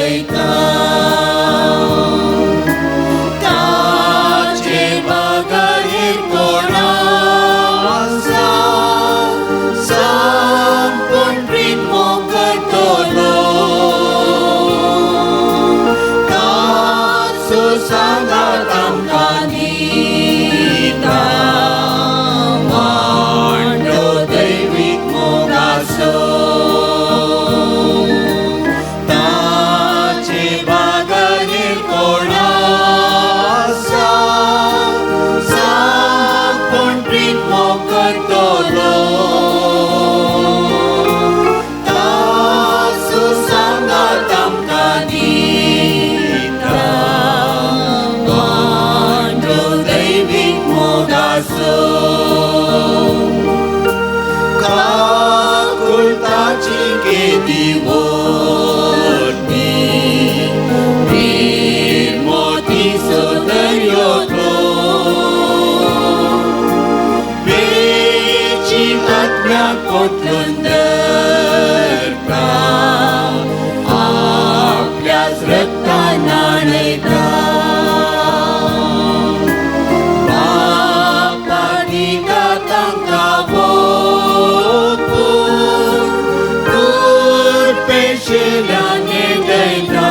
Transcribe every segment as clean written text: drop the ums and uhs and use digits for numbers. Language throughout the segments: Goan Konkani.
नेटयता ताचे बगर हेर कोण आसा सांग कोण प्रीत मोग करतलो ताचो सांगात आमकां दिता मांडो दैवीक मोगाचो ताचे बगर हेर कोण आसा सांग कोण प्रीत मोग करतलो ताचो सांगात आमकां दिता मांडो दैवीक मोगाचो काकुळताची केदी व्हडली निर्मोतीचो दर्यो तो वेची आत्म्याक पोटलून धरता आपल्याच रक्तान न्हाणयता बापा दिता तांकां ओंपून कुरपेशिल्यान नेटयता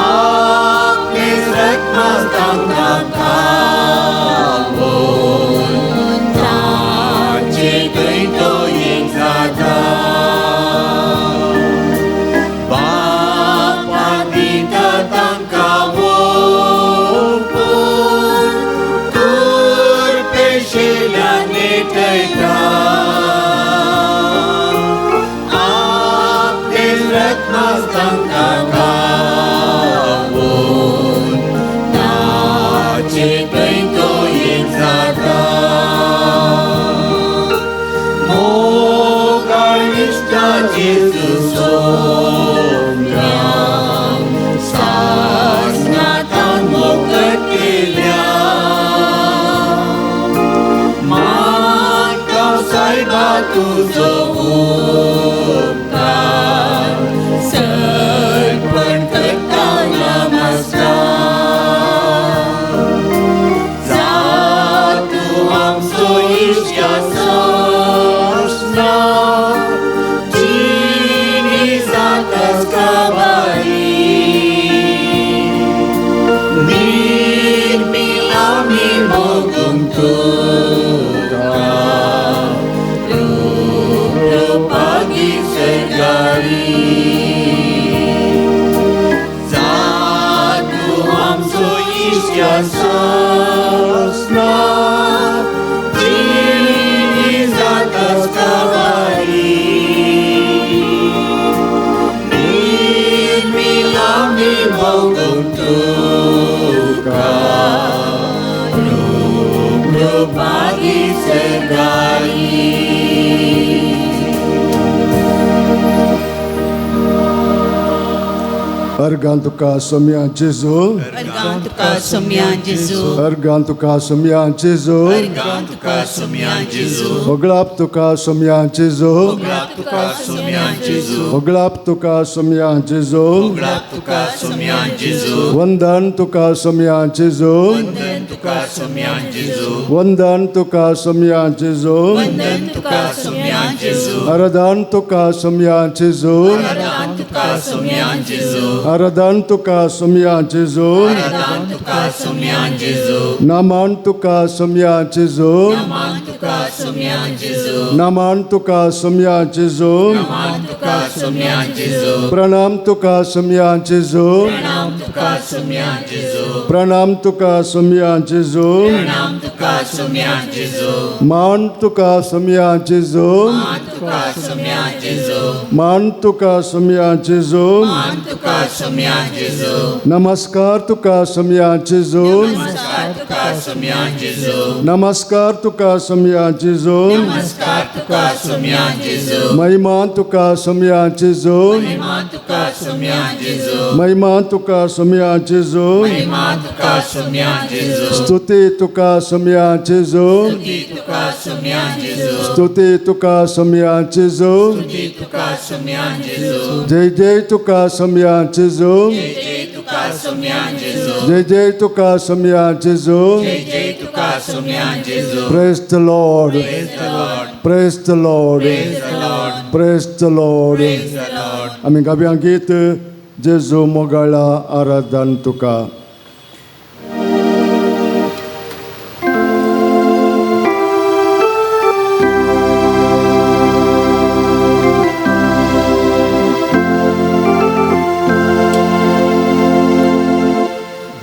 आपलेच रक्तमास तांकां खावोवन ताचे थंय तो एक जाता बापा दिता तांकां ओंपून कुरपेशिल्यान नेटयता आपलेच रक्तमास तांकां खावोवन ताचे थंय तो एक जाता मोगाळ इश्टा जेजू सोम्या सासणांत मोग करतल्या मानता सायबा तुजो उपकार सगळपण करता नमस्कार जा तूं आमचो इश्टा सासणा जिणी जातास काबारी निर्मी आमी मोगूंक तुका कृपागी सर्गारी जा तूं आमचो इश्टा सासणा जिणी जातास काबारी निर्मी आमी मोगूंक तुका कृपागी सर्गारी. अर्गां तुका सोम्या जेजू. अर्गां तुका सोम्या जेजू. अर्गां तुका सोम्या जेजू. अर्गां तुका सोम्या जेजू. होगळाप तुका सोम्या जेजू. होगळाप तुका सोम्या जेजू. होगळाप तुका सोम्या जेजू. होगळाप तुका सोम्या जेजू. वंदन तुका सोम्या जेजू. वंदन तुका सोम्या जेजू. वंदन तुका सोम्या जेजू. वंदन तुका सोम्या जेजू. आराधन तुका सोम्या जेजू. आराधन तुका सोम्या जेजू. आराधन तुका सोम्या जेजू. आराधन तुका सोम्या जेजू. नमन तुका सोम्या जेजू. नमन तुका सोम्या जेजू. नमन तुका सोम्या जेजू. नमन तुका सोम्या जेजू. प्रणाम तुका सोम्या जेजू. प्रणाम तुका सोम्या जेजू. प्रणाम तुका सोम्या जेजू. प्रणाम तुका सोम्या जेजू. मान तुका सोम्या जेजू. मान तुका सोम्या जेजू. मान तुका सोम्या जेजू. मान तुका सोम्या जेजू. नमस्कार तुका सोम्या जेजू. नमस्कार. तुका सोम्या जेजू. नमस्कार तुका सोम्या जेजू. नमस्कार तुका सोम्या जेजू. महिमा तुका सोम्या जेजू. महिमा तुका सोम्या जेजू. महिमा तुका सोम्या जेजू. महिमा तुका सोम्या जेजू. स्तुती तुका सोम्या जेजू. स्तुती तुका सोम्या जेजू. स्तुती तुका सोम्या जेजू. स्तुती तुका सोम्या जेजू. जय जय तुका सोम्या जेजू. जय जय तुका सोम्या जेजू. जय जय तुका सोम्या जेजू. जय जय तुका सोम्या जेजू. Praise the Lord. Praise the Lord. Praise the Lord. Praise the Lord. Praise the Lord. Praise the Lord. आमी गावया गीत जेजू मोगाळा आराधन तुका.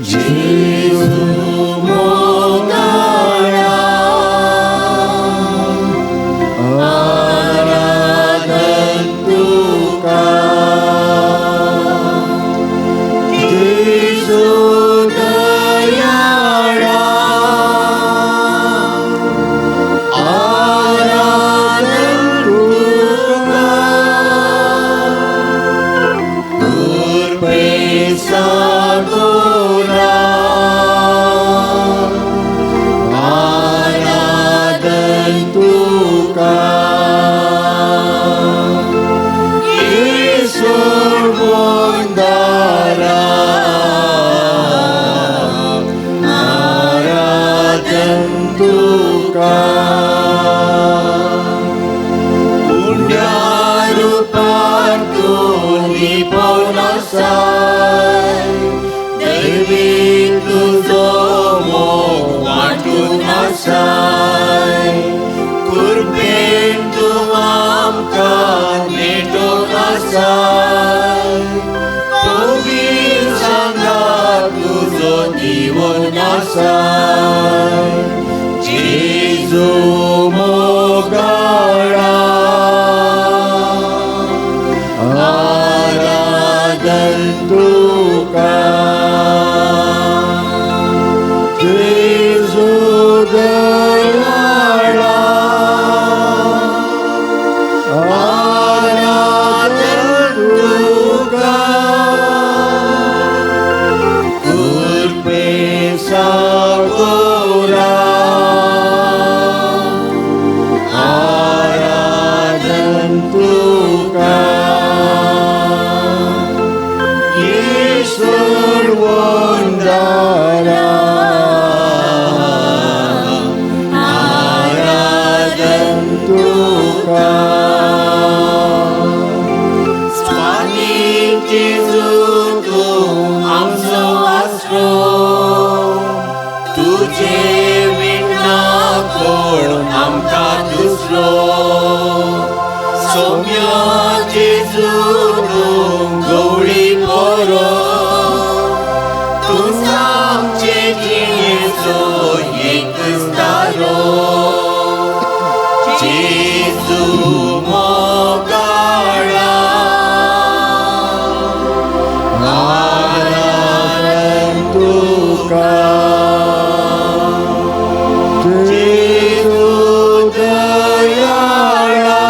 जेजू मोगाळा आराधन तुका, जेजू दयाळा आराधन तुका, कृपेचा गोरा आराधन तुका, येसूर बोंदारा आराधन तुका, पुण्यारुपार तूं लिपोवन आसाय, दैवीक तुजो मोग वांटून आसाय, कृपेन तूं आमकां नेटोवन आसाय, पवित्र सांगात तुजो दिवन आसाय, जेजू मोगाळा आराधन तुका, जेजू दयाळा आराधन तुका, कृपेचा गोरा आराधन तुका, येसूर वंदारा आराधन तुका, स्वामी जेजू तूं आमचो आसरो, तुजे विना कोण आमकां दुसरो, सोम्या जेजू तूं गवळी बरो, तूं आमचे जिणेचो एक तारो, जेजू मोगाळा आराधन तुका, जेजू दयाळा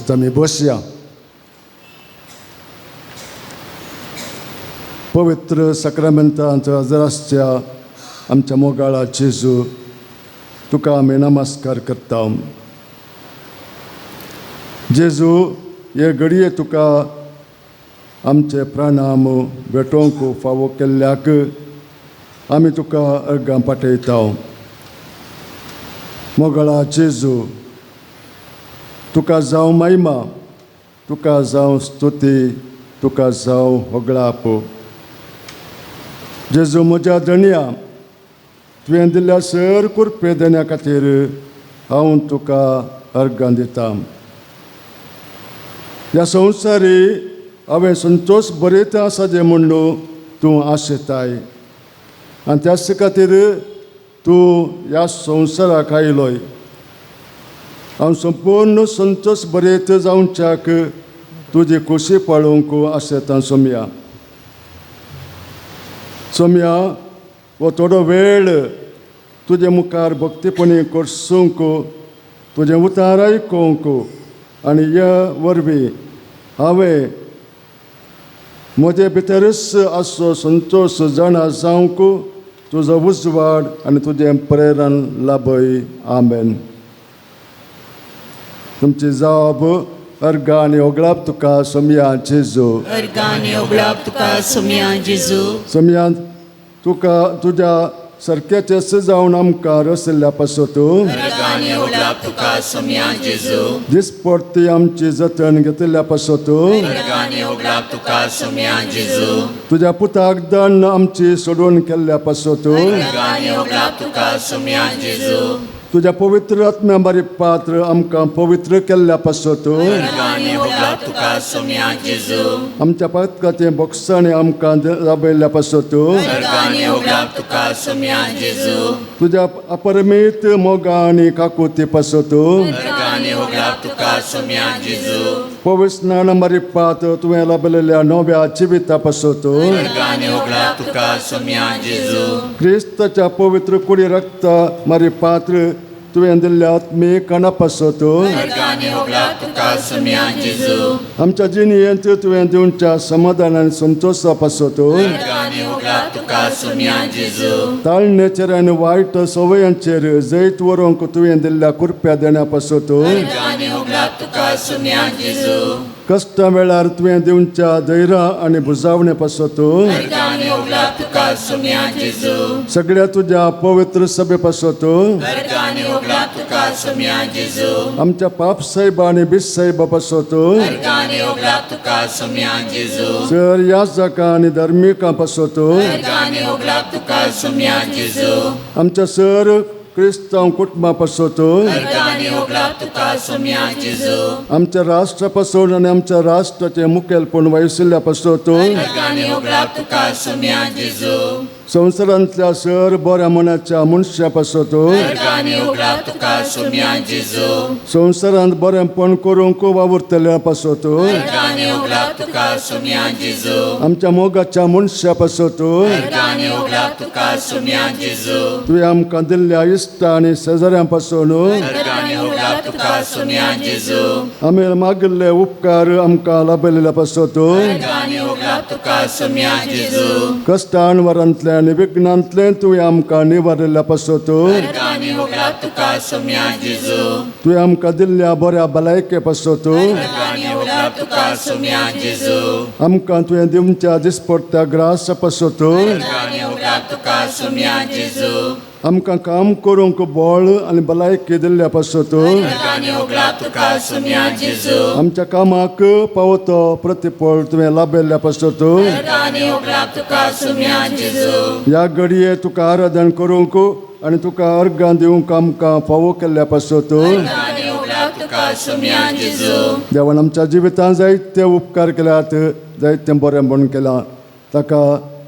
आतां आमी बसया. पवित्र साक्रामेंतांत हजर आसच्या आमच्या मोगाळा जेजू, तुका आमी नमस्कार करता. जेजू, हे घडये तुका आमचे प्रणाम भेटोवंक फावो केल्ल्याक आमी तुका अर्गां पाठयता. मोगाळा जेजू, तुका जावं महिमा, तुका जावं स्तुती, तुका जावं होगळाप. जेजू म्हज्या धनया, तुवें दिल्ल्या सर कुरपे देण्या खातीर हांव तुका अर्गां दिता. ह्या संवसारी हांवें संतोश बरयता आसा जें म्हूण तूं आशेताय आनी त्याच खातीर तूं ह्या संवसाराक आयलोय. हांव संपूर्ण संतोश बरयत जावच्याक तुजी खोशी पाळोवंक आशेतां. सोमया, सोमया, हो थोडो वेळ तुजे मुखार भक्तीपणी करसूंक, तुजें उतार आयकूंक आनी ह्या वरवीं हांवें म्हजे भितरच आसचो संतोश जाणा जावंक तुजो उजवाड आनी तुजें प्रेरण लाभय. आमेन. तुमची जाब अर्गां आनी ओगळाप तुका सोमया जेजू. अर्गां आनी ओगळाप तुका सोमया जेजू. सोमया, तुका तुज्या सारक्याचेच जावन आमकां रशिल्ल्या पासत, अर्गां आनी ओगळाप तुका सोमया जेजू. दिसपडती आमची जतन घेतिल्ल्या पासत, अर्गां आनी ओगळाप तुका सोमया जेजू. तुज्या पुताक दंड आमची सोडून केल्ल्या पासत, अर्गां आनी ओगळाप तुका सोमया जेजू. तुज्या पवित्र आत्म्या बारी पात्र आमकां पवित्र केल्ल्या पासत, अर्गां आनी ओगळाप तुका सोमया जेजू. आमच्या पातकाचें बोगसाणे आमकां राबयल्ल्या पासत, अर्गां आनी ओगळाप तुका सोमया जेजू. तुज्या अपरमीत मोगा आनी काकुती पासत, अर्गां आनी ओगळाप तुका सोमया जेजू. पवित्र स्नान बारी पात्र तुवें लाभलेल्या नव्या जिविता पासत, अर्गां आनी ओगळाप तुका सोमया जेजू. क्रिस्ताच्या पवित्र कुडी रक्त मारी पात्र तुवें दिल्ल्या आत्मीक कणा पासत, अर्गां आनी ओगळाप तुका सोमया जेजू. आमच्या जिणेंत तुवें दिवच्या समाधान आनी संतोशा पासत, अर्गां आनी ओगळाप तुका सोमया जेजू. ताळणेचेर आनी वायट संवयांचेर जैत व्हरूंक तुवें दिल्ल्या कुरप्या देण्या पासत, अर्गां आनी ओगळाप तुका सोमया जेजू. कश्टां वेळार तुवें दिवच्या धैर्या आनी बुजावणे पासत, अर्गां आनी ओगळाप तुका सोमया जेजू. सगळ्या तुज्या पवित्र सभे पासत, अर्गां आनी ओगळाप तुका सोमया जेजू. आमच्या पाप साहेबा आनी बीस साहेबा पासत, अर्गां आनी ओगळाप तुका सोमया जेजू. सर याजकां आनी धर्मिकां पासत, अर्गां आनी ओगळाप तुका सोमया जेजू. आमच्या सर क्रिस्तांव कुटुंबा पासत, अर्गां आनी ओगळाप तुका सोमया जेजू. आमच्या राष्ट्रा पासून आनी आमच्या राष्ट्राचें मुखेलपण वयशिल्ल्या पासत, अर्गां आनी ओगळाप तुका सोमया जेजू. संवसारांतल्या सर बऱ्या मनाच्या मनशा पासत, अर्गां आनी ओगळाप तुका सोमया जेजू. संवसारांत बरेंपण करूंक वावुरतल्या पासत, अर्गां आनी ओगळाप तुका सोमया जेजू. आमच्या मोगाच्या मनशा पासत, अर्गां आनी ओगळाप तुका सोमया जेजू. तुवें आमकां दिल्ल्या इश्टा आनी शेजाऱ्यां पासून अर्गां आनी ओगळाप तुका सोमया जेजू. आमी मागिल्ले उपकार आमकां लाभलेल्या पासत, अर्गां आनी ओगळाप तुका सोमया जेजू. कश्टान वरांतले आनी विघ्नांतले तुवें आमकां निवारिल्ल्या पासत, अर्गां आनी ओगळाप तुका सोमया जेजू. तुवें आमकां दिल्ल्या बऱ्या भलायके पासत, अर्गां आनी ओगळाप तुका सोमया जेजू. आमकां तुवें दिवच्या दिसपडत्या ग्रासा पासत, अर्गां आनी ओगळाप तुका सोमया जेजू. आमकां काम करूंक बळ आनी भलायकी दिल्ल्या पासत, अर्गां आनी ओगळाप तुका सोमया जेजू. आमच्या कामाक पावतो प्रतिफळ तुवें लाभलेल्या पासत, अर्गां आनी ओगळाप तुका सोमया जेजू. ह्या घडये तुका आराधन करूंक आनी तुका अर्गां दिवंक आमकां फावो केल्ल्या पासत, अर्गां आनी ओगळाप तुका सोमया जेजू. देवान आमच्या जिवितांत जायते उपकार केल्यात, जायते बरेंपण केलां, ताका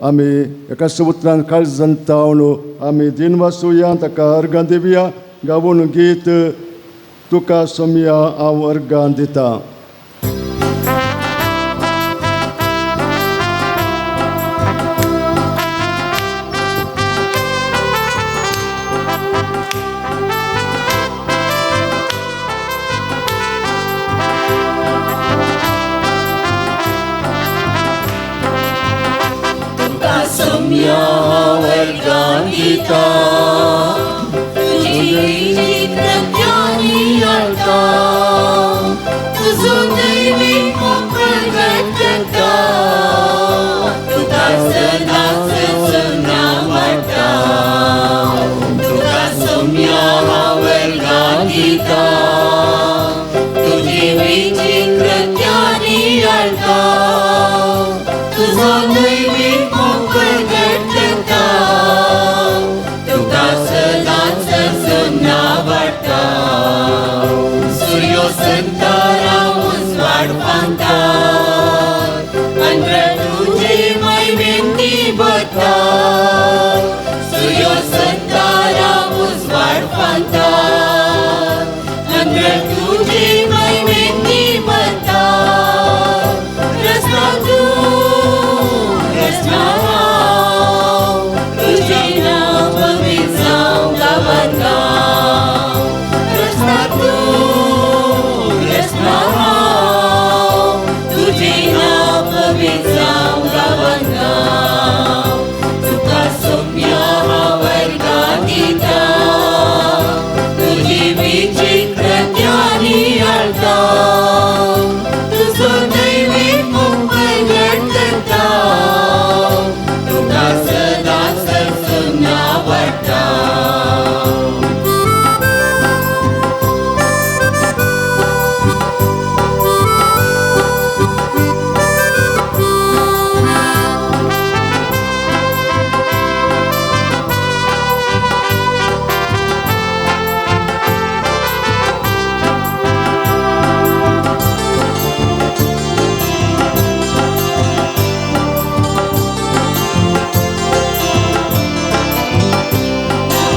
आमी एका उतरान काळजान तावन आमी दिन वासुया, ताका अर्गां दिवया. गावून गीत तुका सोमया हांव अर्गां दिता. सोम्या वर्गां दिता तुजी विचित्र ज्ञानी तुजो दैवीक मोग प्रगट करता तुका सदांच सोम्या वाडटा तुका सोम्या वर्गां दिता तुजी विचित्र ज्ञानी तुजो दैवीक मोग प्रगट करता तुका सदांच सोम्या वाडटा सूर्यो संतारा उजवाड पांता अंद्र तुझे मैवेंती बता सूर्यो संतारा उजवाड पांता अंद्र तुझे मैवेंती बता रसना तू रसना हांव तुझे नांव पवित्र जावं गावांत रसना तू रसना हांव तुझे नांव पवित्र जावं गावांत तुका सोम्या हांव वर्गां दिता तुजी विचित्र ज्ञानी आळता तुजो दैवीक मोग प्रगट करता तुका सदांच सोम्या वाडटा.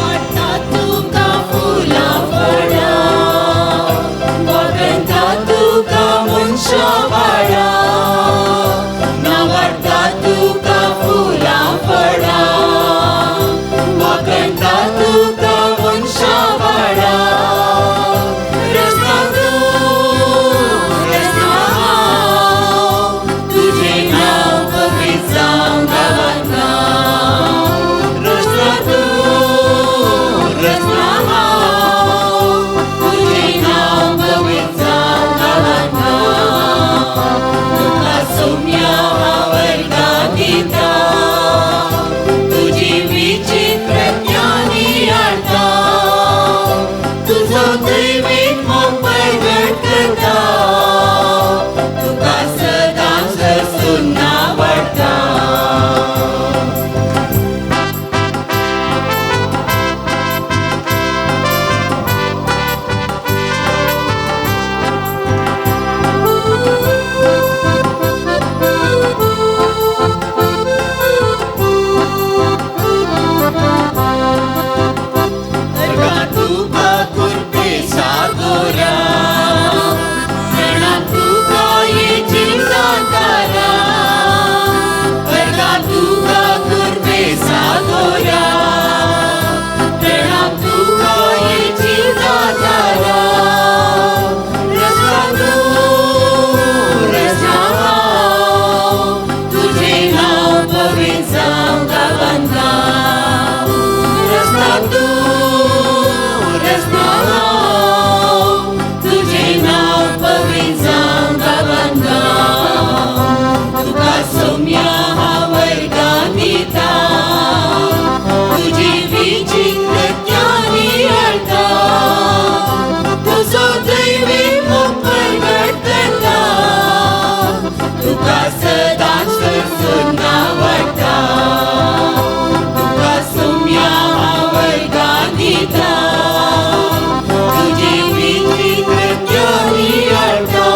वाडटा तुका फुलां फळां वागंता तुका मनशां वाडा ना वाडटा तुका फुलां फळां वागंता तुका मनशां वाडा रसना तूं रसना हांव तुजें नांव पवित्र जावं गावांत रसना तूं रसना हांव तुजें नांव पवित्र जावं गावांत तुका सोम्या हांव वर्गां दिता तुजी विचित्र ज्ञानी हाडटा तुजो दैवीक मोग प्रगट करता तुका सदांच सुन्ना वाडटा. अर्गा तुका कुर्पे सागोरा प्रणाम तुका ये जिवदातारा अर्गा तुका कुर्पे सागोरा प्रणाम तुका ये जिवदातारा रसना तूं रसना हांव तुजें नांव पवित्र जावं गावांत रसना तूं रसना हांव तुजें नांव पवित्र जावं गावांत तुका सोम्या हांव वर्गां दिता तुजी विचित्र ज्ञानी हाडटा तुजो दैवीक मोग प्रगट करता तुका सदांच सुन्ना वाडटा तुका सोम्या हांव वर्गां दिता तुजी विचित्र ज्ञानी हाडटा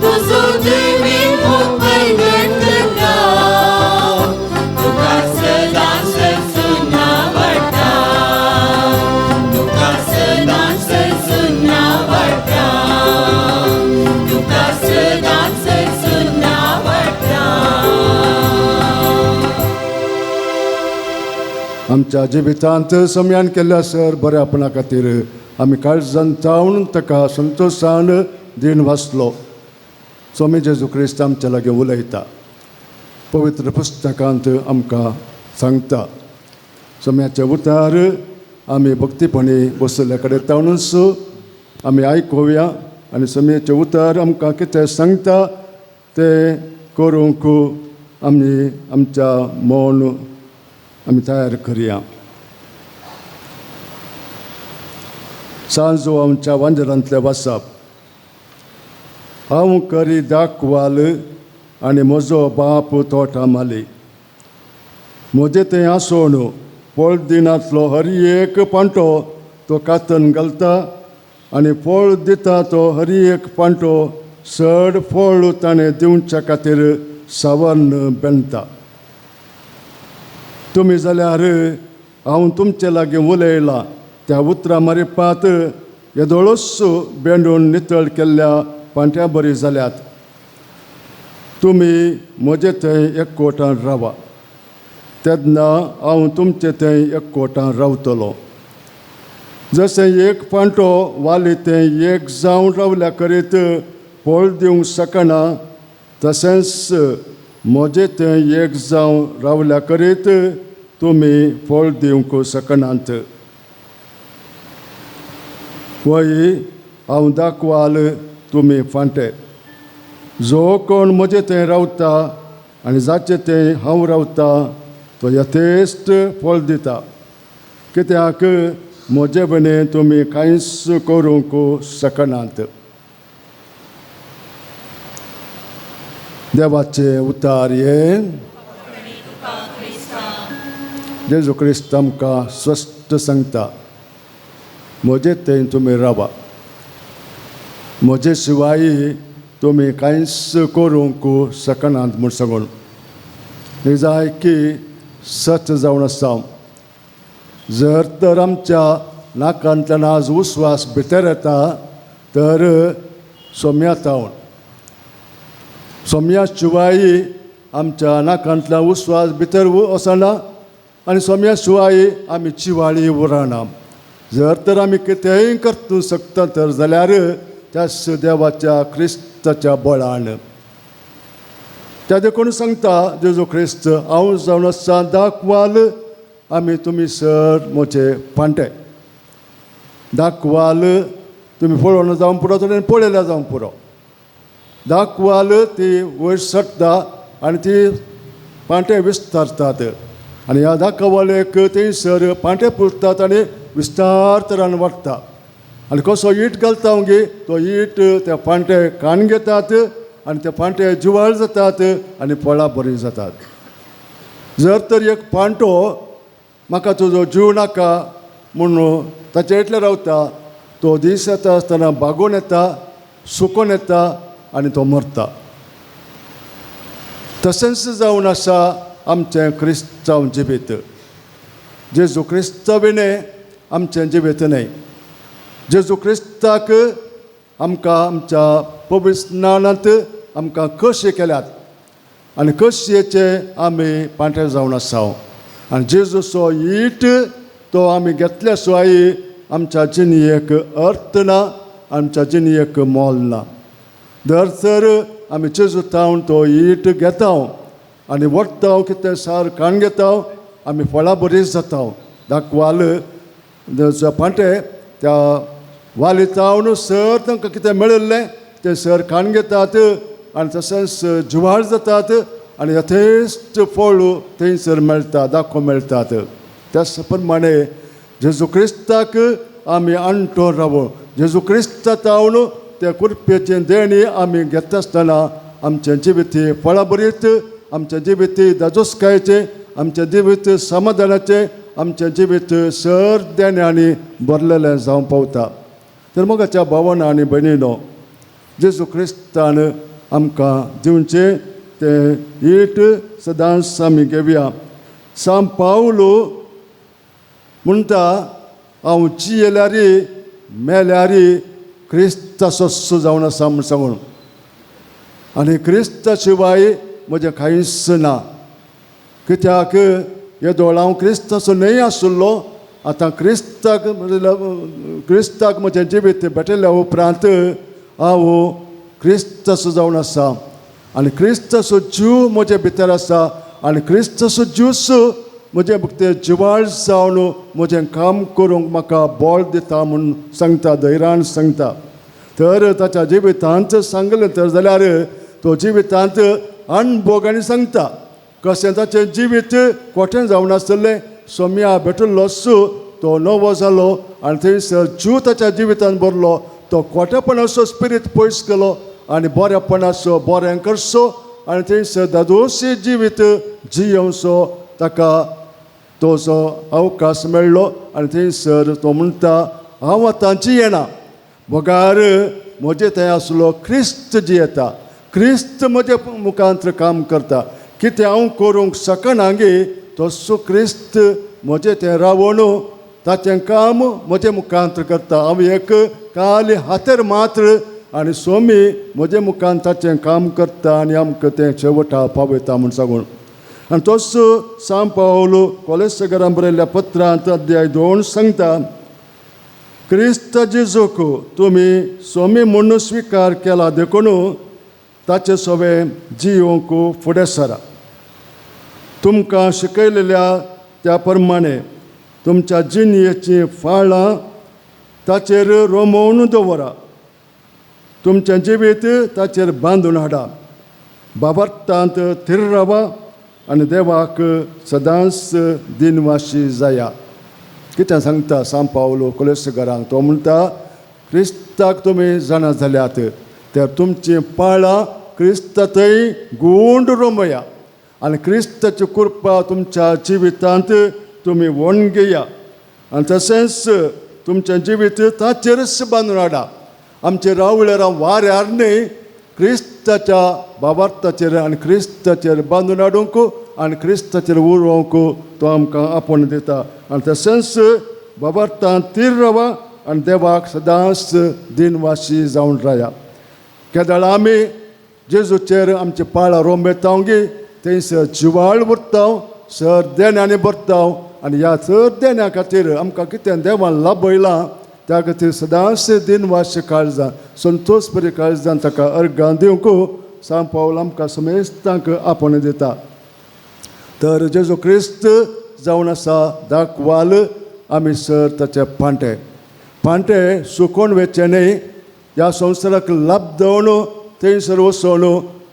तुजो दैवीक मोग प्रगट करता तुका सदांच सुन्ना वाडटा तुका सदांच सुन्ना वाडटा तुका सदांच सुन्ना वाडटा. आमच्या जिवितांत सम्यान केल्ल्या सर बऱ्यापणा खातीर आमी काळजान जावन ताका संतोशान दीन वाचलो. स्वामी जेजू क्रिस्त आमच्या लागीं उलयता. पवित्र पुस्तकांत आमकां सांगता. सम्याचे उतार आमी भक्तीपणी बसलेल्या कडेन ताणूच आमी आयकुया आनी सम्याचे उतार आमकां कितें सांगता तें करूंक आमी आमच्या मन आमी तयार करया. सांजो आमच्या वांजरांतलें वाचप. हांव करी दाखवाल आनी म्हजो बाप तोटा माली. म्हजें तें आसोन फळ दिनांतलो हर एक पांटो तो कातन घालता आनी फळ दिता तो हर एक पांटो चड फळ ताणें दिवच्या खातीर सावर्ण बेंदता. तुमी जाल्यार हांव तुमचे लागीं उलयलां त्या उतरां मारिपात येदोळूच बेंडून नितळ केल्ल्या पांट्या बरी जाल्यात. तुमी म्हजे थंय एकवटान रावा तेन्ना हांव तुमचे थंय एकवटान रावतलो. जशें एक पांटो वाली तें एक जावन रावल्या करीत फळ दिवंक शकना तशेंच म्हजें तें एक जावन रावल्या करीत तुमी फळ दिवंक शकनात. वय हांव दाखवाल तुमी फांटे. जो कोण म्हजें थंय रावता आनी जाचें थंय हांव रावता तो यथेश्ट फळ दिता. कित्याक म्हजे बने तुमी कांयच करूंक शकनात. देवाचे उतार हे जेजू क्रिस्त आमकां स्पश्ट सांगता म्हजे थंय तुमी रावा, म्हजे शिवाय तुमी कांयच करूंक शकनात म्हूण सांगून. हें जाय की सत जावन आसा. जर तर आमच्या नाकांतल्यान आज उस्वास भितर येता तर सोम्या तावन सोम्या शिवाय आमच्या नाकांतल्यान उस्वास भितर वचना आनी सोम्या शिवाय आमी चिवाळी उरना. जर तर आमी कितेंय करतूं शकता तर जाल्यार त्याच देवाच्या क्रिस्ताच्या बळान. त्या देखून सांगता जेजू क्रिस्त हांव जावन आसा दाखवाल आमी तुमी सर म्हजे फांटे. दाखवाल तुमी पळोवन जावन पुरो थोड्यांनी पळयल्यार जावन पुरो. दाखवाल ती वयर सरता आनी ती पांटे विस्तारतात आनी ह्या दाखवालेक थंयसर पांटे पुरतात आनी विस्तार तरान वाडटा. आनी कसो it घालता गे तो it त्या पांटे काण घेतात आनी ते पांटे जिवाळ जातात आनी फळां बरीं जातात. जर तर एक पांटो म्हाका तुजो जीव नाका म्हूण ताचे इतलें रावता तो दीस येता आसतना बागोवन येता सुकोन येता आनी तो मरता. तशेंच जावन आसा आमचें क्रिस्तांव जिवीत. जेजू क्रिस्ता विणें आमचें जिवीत न्हय. जेजू क्रिस्ताक आमकां आमच्या पवित्र स्नानांत आमकां कशे केल्यात आनी कशेचे आमी पांटे जावन आसा. आनी जेजूचो it तो आमी घेतल्या शिवाय आमच्या जिणेक अर्थ ना, आमच्या जिणेक मोल ना. दर तर आमी जेजू तावन तो it घेता आनी वडटा कितें सार काण घेता आमी फळां बरीं जाता. दाखवाल पांटे त्या वाली तावन सर तांकां कितें मेळिल्लें तें सर काण घेतात आनी तशेंच जुवार जातात आनी यथेश्ट फळ थंयसर मेळटा, दाखो मेळटात. त्याच प्रमाणे जेजू क्रिस्ताक आमी आणटो रावो. जेजू क्रिस्ता तावन त्या कृपेचें देणें आमी घेता आसतना आमचें जिवीत फळां बरीत, आमचें जिवीत दाजोसकायेचें, आमचें जिवीत समाधानाचें, आमचें जिवीत सर देण्यांनी भरलेलें जावंक पावता. तर मोगाच्या भावान आनी भयणीनो जेजू क्रिस्तान आमकां दिवचें तें it सदांच आमी घेवया. सांत पावलो म्हणटा हांव जियेल्यार मेल्यार क्रिस्ताचो जावन आसा म्हूण सांगून. आनी क्रिस्ता शिवाय म्हजें कांयच ना. कित्याक येदोळ हांव क्रिस्ताचो न्हय आशिल्लो, आतां क्रिस्ताक क्रिस्ताक म्हजें जिवीत भेटयल्या उपरांत हांव क्रिस्ताचो जावन आसा. आनी क्रिस्ताचो जीव म्हजे भितर आसा आनी क्रिस्ताचो ज्यूस म्हजे भितर जिवाळ जावन म्हजें काम करूंक म्हाका बळ दिता म्हूण सांगता, धैर्यान सांगता. तर ताच्या जिवितांत सांगलें तर जाल्यार तो जिवितांत अणभोग आनी सांगता कशें ताचें जिवीत कोठें जावन आसलें. सोम्या भेटिल्लो तो नवो जालो आनी थंयसर जीव ताच्या जिवितांत भरलो. तो खोटेपणाचो स्पिरीत पयस केलो आनी बरेपणाचो बरें करचो आनी थंयसर दादोशी जिवीत जियोवचो ताका तो जो अवकाश मेळ्ळो. आनी थंयसर तो म्हणटा हांव आतां जियेना बगार म्हजे थंय आसलो क्रिस्त जियेता, क्रिस्त म्हजे मुखांत काम करता. कितें हांव करूंक शकना गे तसो क्रिस्त म्हजें तें रावण ताचें काम म्हजे मुखांत करता. हांव एक काली हातेर मात्र आनी सोमी म्हजे मुखान ताचें काम करता आनी आमकां तें शेवटा पावयता म्हूण सांगून. आनी तोच सांव पावलो कोलेसगरान बरयल्ल्या पत्रांत अध्याय 2 सांगता, क्रिस्त जेजूक तुमी सोमी म्हूण स्विकार केला देखून ताचे सवे जियोंक फुडें सरा. तुमकां शिकयलेल्या त्या प्रमाणे तुमच्या जिणयेचीं फाळां ताचेर रोमोवन दवरा, तुमचें जिवीत ताचेर बांदून हाडा, बाबर्तांत थीर रावा आनी देवाक सदांच दिनवाशी जाया. कितें सांगता सांव पावलो कोलेसगरांक? तो म्हणटा क्रिस्ताक तुमी जाणा जाल्यात तर तुमचीं पाळां क्रिस्ता थंय गुंड रोमया आनी क्रिस्ताची कृपा तुमच्या जिवितांत तुमी वण घेया आनी तशेंच तुमचें जिवीत ताचेरच बांदून हाडा. आमचे रावळेर वाऱ्यार न्हय, क्रिस्ताच्या बाबार्थाचेर आनी क्रिस्ताचेर बांदून हाडूंक आनी क्रिस्ताचेर उरोवंक तो आमकां आपोवन दिता. आनी तशेंच बाबार्थान तीर रावा आनी देवाक सदांच दिनवाशी जावन राया. केदळा आमी जेजूचेर आमचे पाळां रोमेता गे थंयसर जिवाळ उरता, सर देण्यांनी भरता आनी ह्या सर देण्या खातीर आमकां कितें देवान लाभयलां त्या खातीर सदांच दिनवास काळजान संतोश बरी काळजान ताका अर्गां दिवंक सांव पावल आमकां समेस्तांक आपोवन दिता. तर जेजू क्रिस्त जावन आसा दाखवाल, आमी सर ताचे पांटे पांटे सुकोवन वचचें न्हय, ह्या संवसाराक लाभ दवन थंयसर वचोन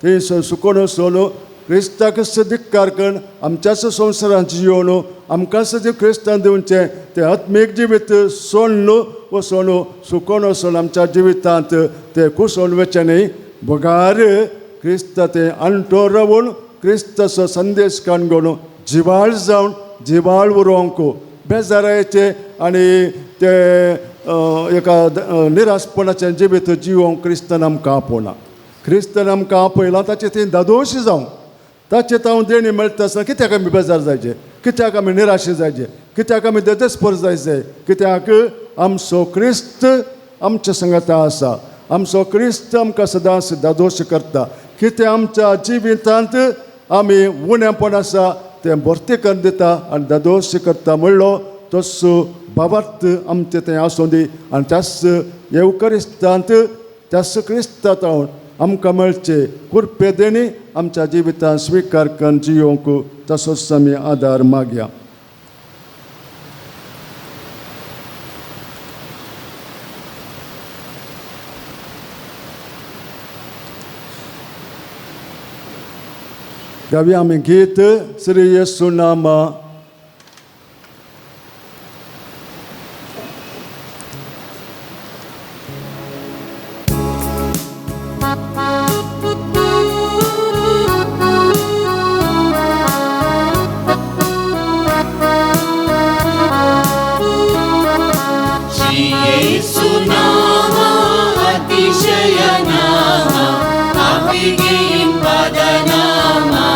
थंयसर सुकोवन वचोन क्रिस्ताक धिक्कार करून आमच्याच संवसारांत जियोवन आमकां जें क्रिस्तान दिवचें तें आत्मीक जिवीत सोडून वचोन सुकोवन वचोन आमच्या जिवितांत तें कुसोवन वचचें न्हय, बगार क्रिस्त तें अंटो रावून क्रिस्ताचो संदेश काणगोवन जिवाळ जावन जिवाळ उरोवंक बेजारायेचें आनी ते एका निराशपणाचें जिवीत जिवोवंक क्रिस्तान आमकां आपोवना. क्रिस्तान आमकां आपयलां ताचें थंय दादोशी जावं, ताचें हांव देणी मेळटा आसतना कित्याक आमी बेजार जायचे, कित्याक आमी निराशे जायचे, कित्याक आमी देदेस्पर जायचे? कित्याक आमचो क्रिस्त आमच्या संगता आसा, आमचो क्रिस्त आमकां सदांच दादोश करता. कितें आमच्या जिवितांत आमी उणेपण आसा तें भरती करून दिता आनी दादोश करता म्हणलो तसो बाबार्थ आमचें तें आसूं दी. आनी त्याच येवकरिस्तांत त्याच क्रिस्तांत आमकां मेळचे कृपे देणी आमच्या जिवितांत स्विकार करून जियोवंक तसोच आमी आदार मागया. गावया आमी गीत श्री येसू नामा. अतिशय नामा, आपिगे इम्पद नामा.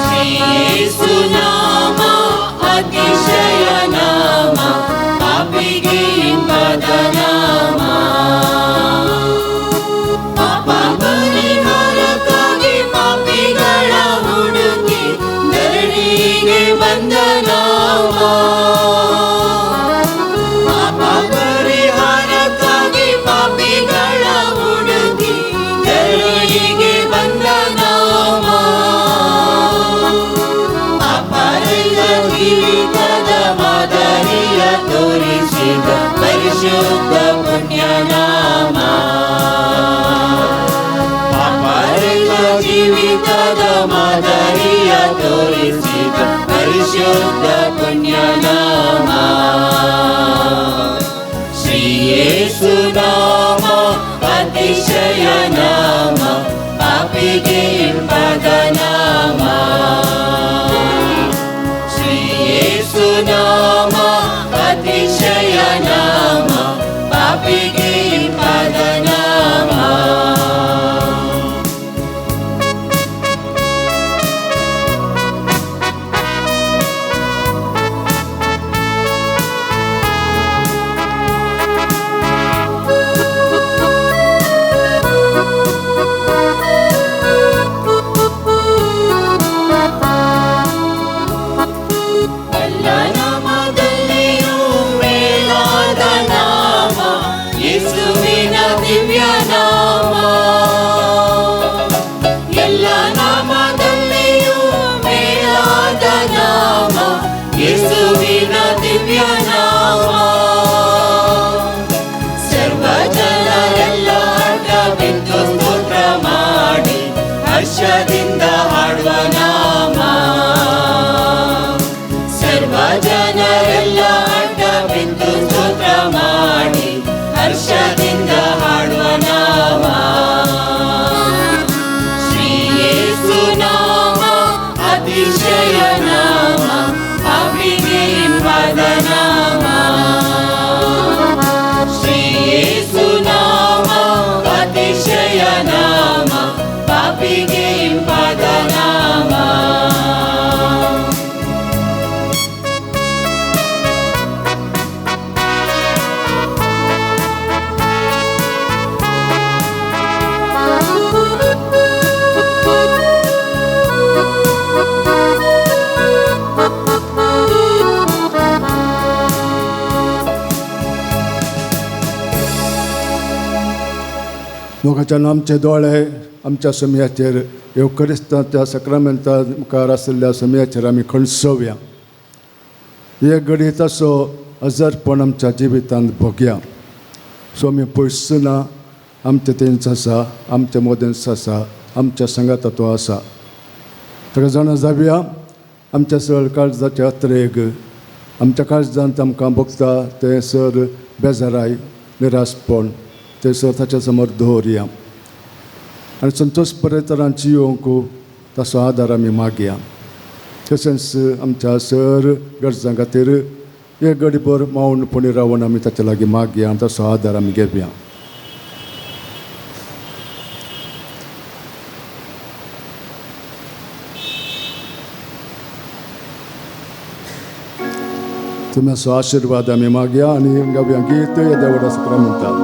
श्री ಪರಿಶುದ್ಧ ಪುಣ್ಯನಾಮ. ಪಾಪರಹಿತ ಜೀವಿತದ ಮಾದರಿಯ ತೋರಿಸಿದ ಪರಿಶುದ್ಧ ಪುಣ್ಯನಾಮ. ಶ್ರೀ ಯೇಸು ನಾಮ ಅತಿಶಯ ನಾಮ, ಪಾಪಿಗೆ ಇಂಪಾದ ನಾಮ. ಶ್ರೀ ಯೇಸು ನಾಮ ಅತಿಶಯ ನಾಮ, ಪಾಪಿಗೆ ಇಂಪಾದ ನಾಮ. ಎಲ್ಲ ನಾಮದಲ್ಲಿಯೂ ಮೇಲಾದ ನಾಮ, ಯೇಸುವಿನ ದಿವ್ಯ ನಾಮ. ಎಲ್ಲ ನಾಮದಲ್ಲಿಯೂ ಮೇಲಾದ ನಾಮ, ಯೇಸುವಿನ ದಿವ್ಯ ನಾಮ. ಸರ್ವ ಜನರೆಲ್ಲ ಅಡ್ಡ ಬಿದ್ದು ಸ್ತೋತ್ರ ಮಾಡಿ ಹರ್ಷದಿಂದ ಹಾಡುವ ನಾಮ. ಸರ್ವ ಜನರೆಲ್ಲ ಅಡ್ಡ ಬಿದ್ದು ಸ್ತೋತ್ರ ಮಾಡಿ ಹರ್ಷದಿಂದ ಹಾಡುವ ನಾಮ. ಶ್ರೀ ಯೇಸು ನಾಮ ಅತಿಶಯ ನಾಮ, ಪಾಪಿಗೆ ಇಂಪಾದ ನಾಮ. ಶ್ರೀ ಯೇಸು ನಾಮ ಅತಿಶಯ ನಾಮ, ಪಾಪಿಗೆ ಇಂಪಾದ ನಾಮ. मोगाच्यान आमचे दोळे आमच्या समयाचेर येवकरिस्ताच्या सक्रामेंता मुखार आशिल्ल्या समयाचेर आमी खणसोवया. एक घडी तसो अजरपण आमच्या जिवितांत भोगया. सो आमी पयस ना, आमचे तेंच आसा, आमचे मोदेंच आसा, आमच्या संगाता तो आसा. ताका जाणा जावया आमच्या सर काळजाचे अत्रेग, आमच्या काळजांत आमकां भोगता तें सर बेजाराय निरासपण तें सर ताच्या समोर दवरया आनी संतोश परेतरांची येवंक ताचो आदार आमी मागया. तशेंच आमच्या सर गरजां खातीर एक घडीभर मावन रावन आमी ताच्या लागीं मागया आनी ताचो आदार आमी घेवया. तुमचो आशिर्वाद आमी मागया आनी गावया गीत येद्या व्हडा सक्रामेंताक.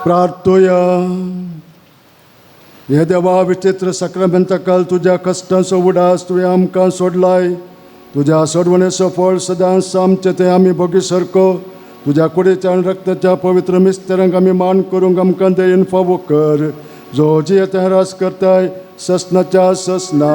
प्रार्थोया. हे देवा विचित्र सक्रामेंताकाल तुज्या कश्टांचो उडास तुवें आमकां सोडलाय. तुज्या सोडवणेचो फळ सदांच आमचें तें आमी भोगी सारको तुज्या कुडीच्या आनी रक्ताच्या पवित्र मिस्तरांक आमी मान करूंक आमकां दयेन फावो कर, जो जियेता राज करताय ससनाच्या ससना.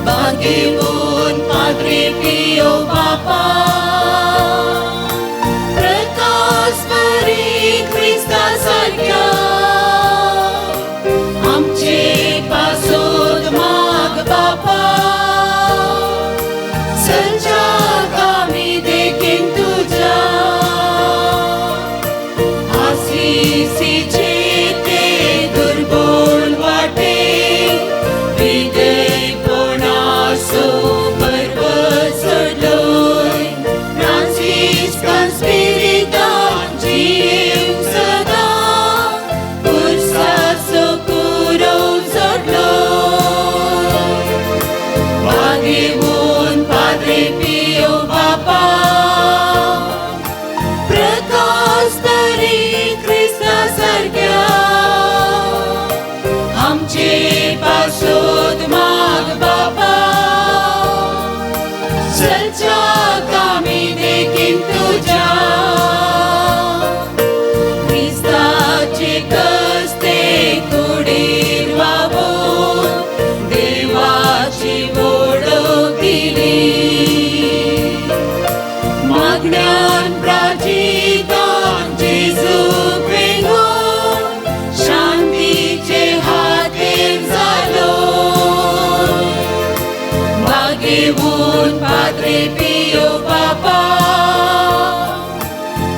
Bagibun Padre Pio Papa, Prakash बरी क्रिस्ता सारक्या, आमचे पासोत माग बापा, सज्जा कामी देखीन तुज्या, आसिसीचे ते दुर्बोल वाटे, विदयपणाचो पर्वत चडलोय, फ्रांसिस्कान स्पिरितान जियेवंक सदां, पुरसाचो कुरोव जोडलोय. वागेवन पाद्रे पियो बापा, प्रकाश तरी क्रिस्ता सारक्या, आमचे पासोत माग बापा, सज्जा कामी देखीन तुज्या, क्रिस्ताचे कस्ते कुडीर वावून देवाची वळख दिली, मागण्यान प्राजितान जेजूक वेंगोवन शांतीचे हातेर जालो. मागेवून पाद्रे पियो बापा,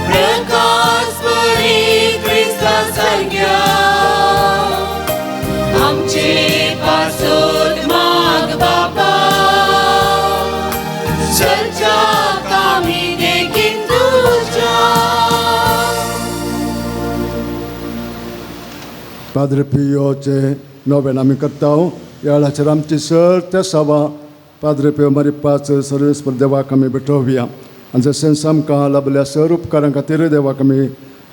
प्रकाश बरी क्रिस्ता सारक्या, आमचे पासोत माग बापा, सज्जा कामी देखीन तुज्या. पाद्रे पियोचे नोवेन आमी करता. ह्या वेळाचेर आमची सर त्या सभा पाद्रे पियो मारी पाच सर्वीस देवाक आमी भेटोवया आनी जशेंच आमकां लाभल्या सर उपकारां खातीर देवाक आमी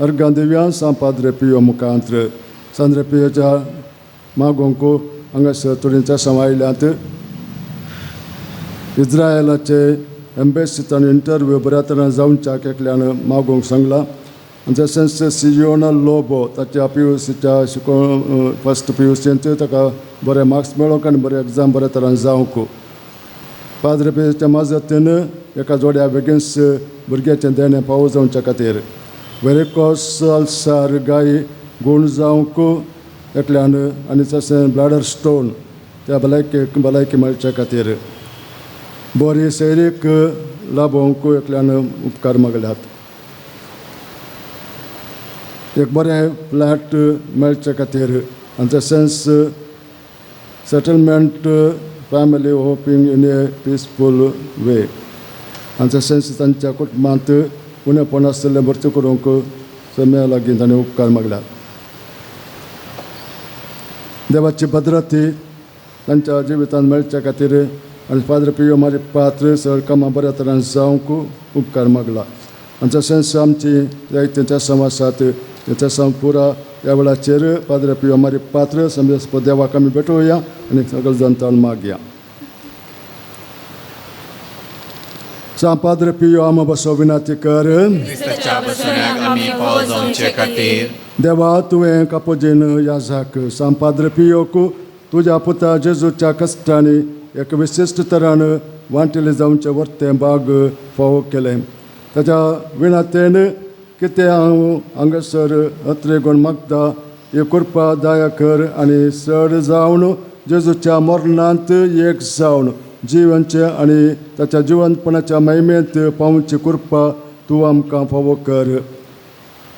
अर्गां दिवया. सांग पाद्रे पियो मुखांत्र सांद्रे पियोच्या मागोंक हांगासर थोडींच्या समायल्यांत इज्रायलाचे एम्बेसीत आनी इंटरव्यू बऱ्या तरान जावच्याक एकल्यान मागोवंक सांगलां. आनी तशेंच सियोना लोबो ताच्या पी you सीच्या शिकोवन फस्ट पी यू सींत ताका बरे मार्क्स मेळोंक आनी बरे एग्जाम बऱ्या तरान जावंक. पाद्रे पियोच्या मजतीन एका जोड्या बेगीनच भुरग्याचें देणें पावो जावच्या खातीर वेरिकोस अल्सर गाय गूण जावंक एकल्यान आनी तशें ब्लॅडर स्टोन त्या भलायकेक भलायकी मेळच्या खातीर बरी सैरीक लाभोवंक एकल्यान उपकार मागल्यात. एक बरें फ्लॅट मेळचे खातीर आनी तशेंच settlement family hoping in a peaceful way आनी तशेंच तांच्या कुटुंबांत उणेपण आसलें भरती करूंक सम्या लागीं ताणें उपकार मागल्यात. देवाची भद्रती तांच्या जिवितांत मेळच्या खातीर आनी पाद्रे पियो मारी पात्र सर कामां बऱ्या तरान जावंक उपकार मागला. आनी तशेंच आमची जायते त्या समाजात त्या पुरा ह्या वेळाचेर पाद्रे पियो मारी पात्र समज देवाक आमी भेटोवया आनी सगळे जनतान मागया. सांग पाद्रे पियो आमा बसो विनाती कर. क्रिस्ताच्या बसण्याक आमी पावो जावचे खातीर देवा तुवें कापोजीन याजाक सांग पाद्रे पियोक तुज्या पुता जेजूच्या कश्टांनी एक विशिश्ट तरान वांटिले जावचें वर्तें बाग फावो केलें. ताच्या विणातेन कितें हांव हांगासर अत्रेगोण मागता ही कृपा दया कर आनी चड जावन जेजूच्या मरणांत एक जावन जिवनचें आनी ताच्या जिवनपणाच्या महिमेंत पावची कृपा तूं आमकां फावो कर.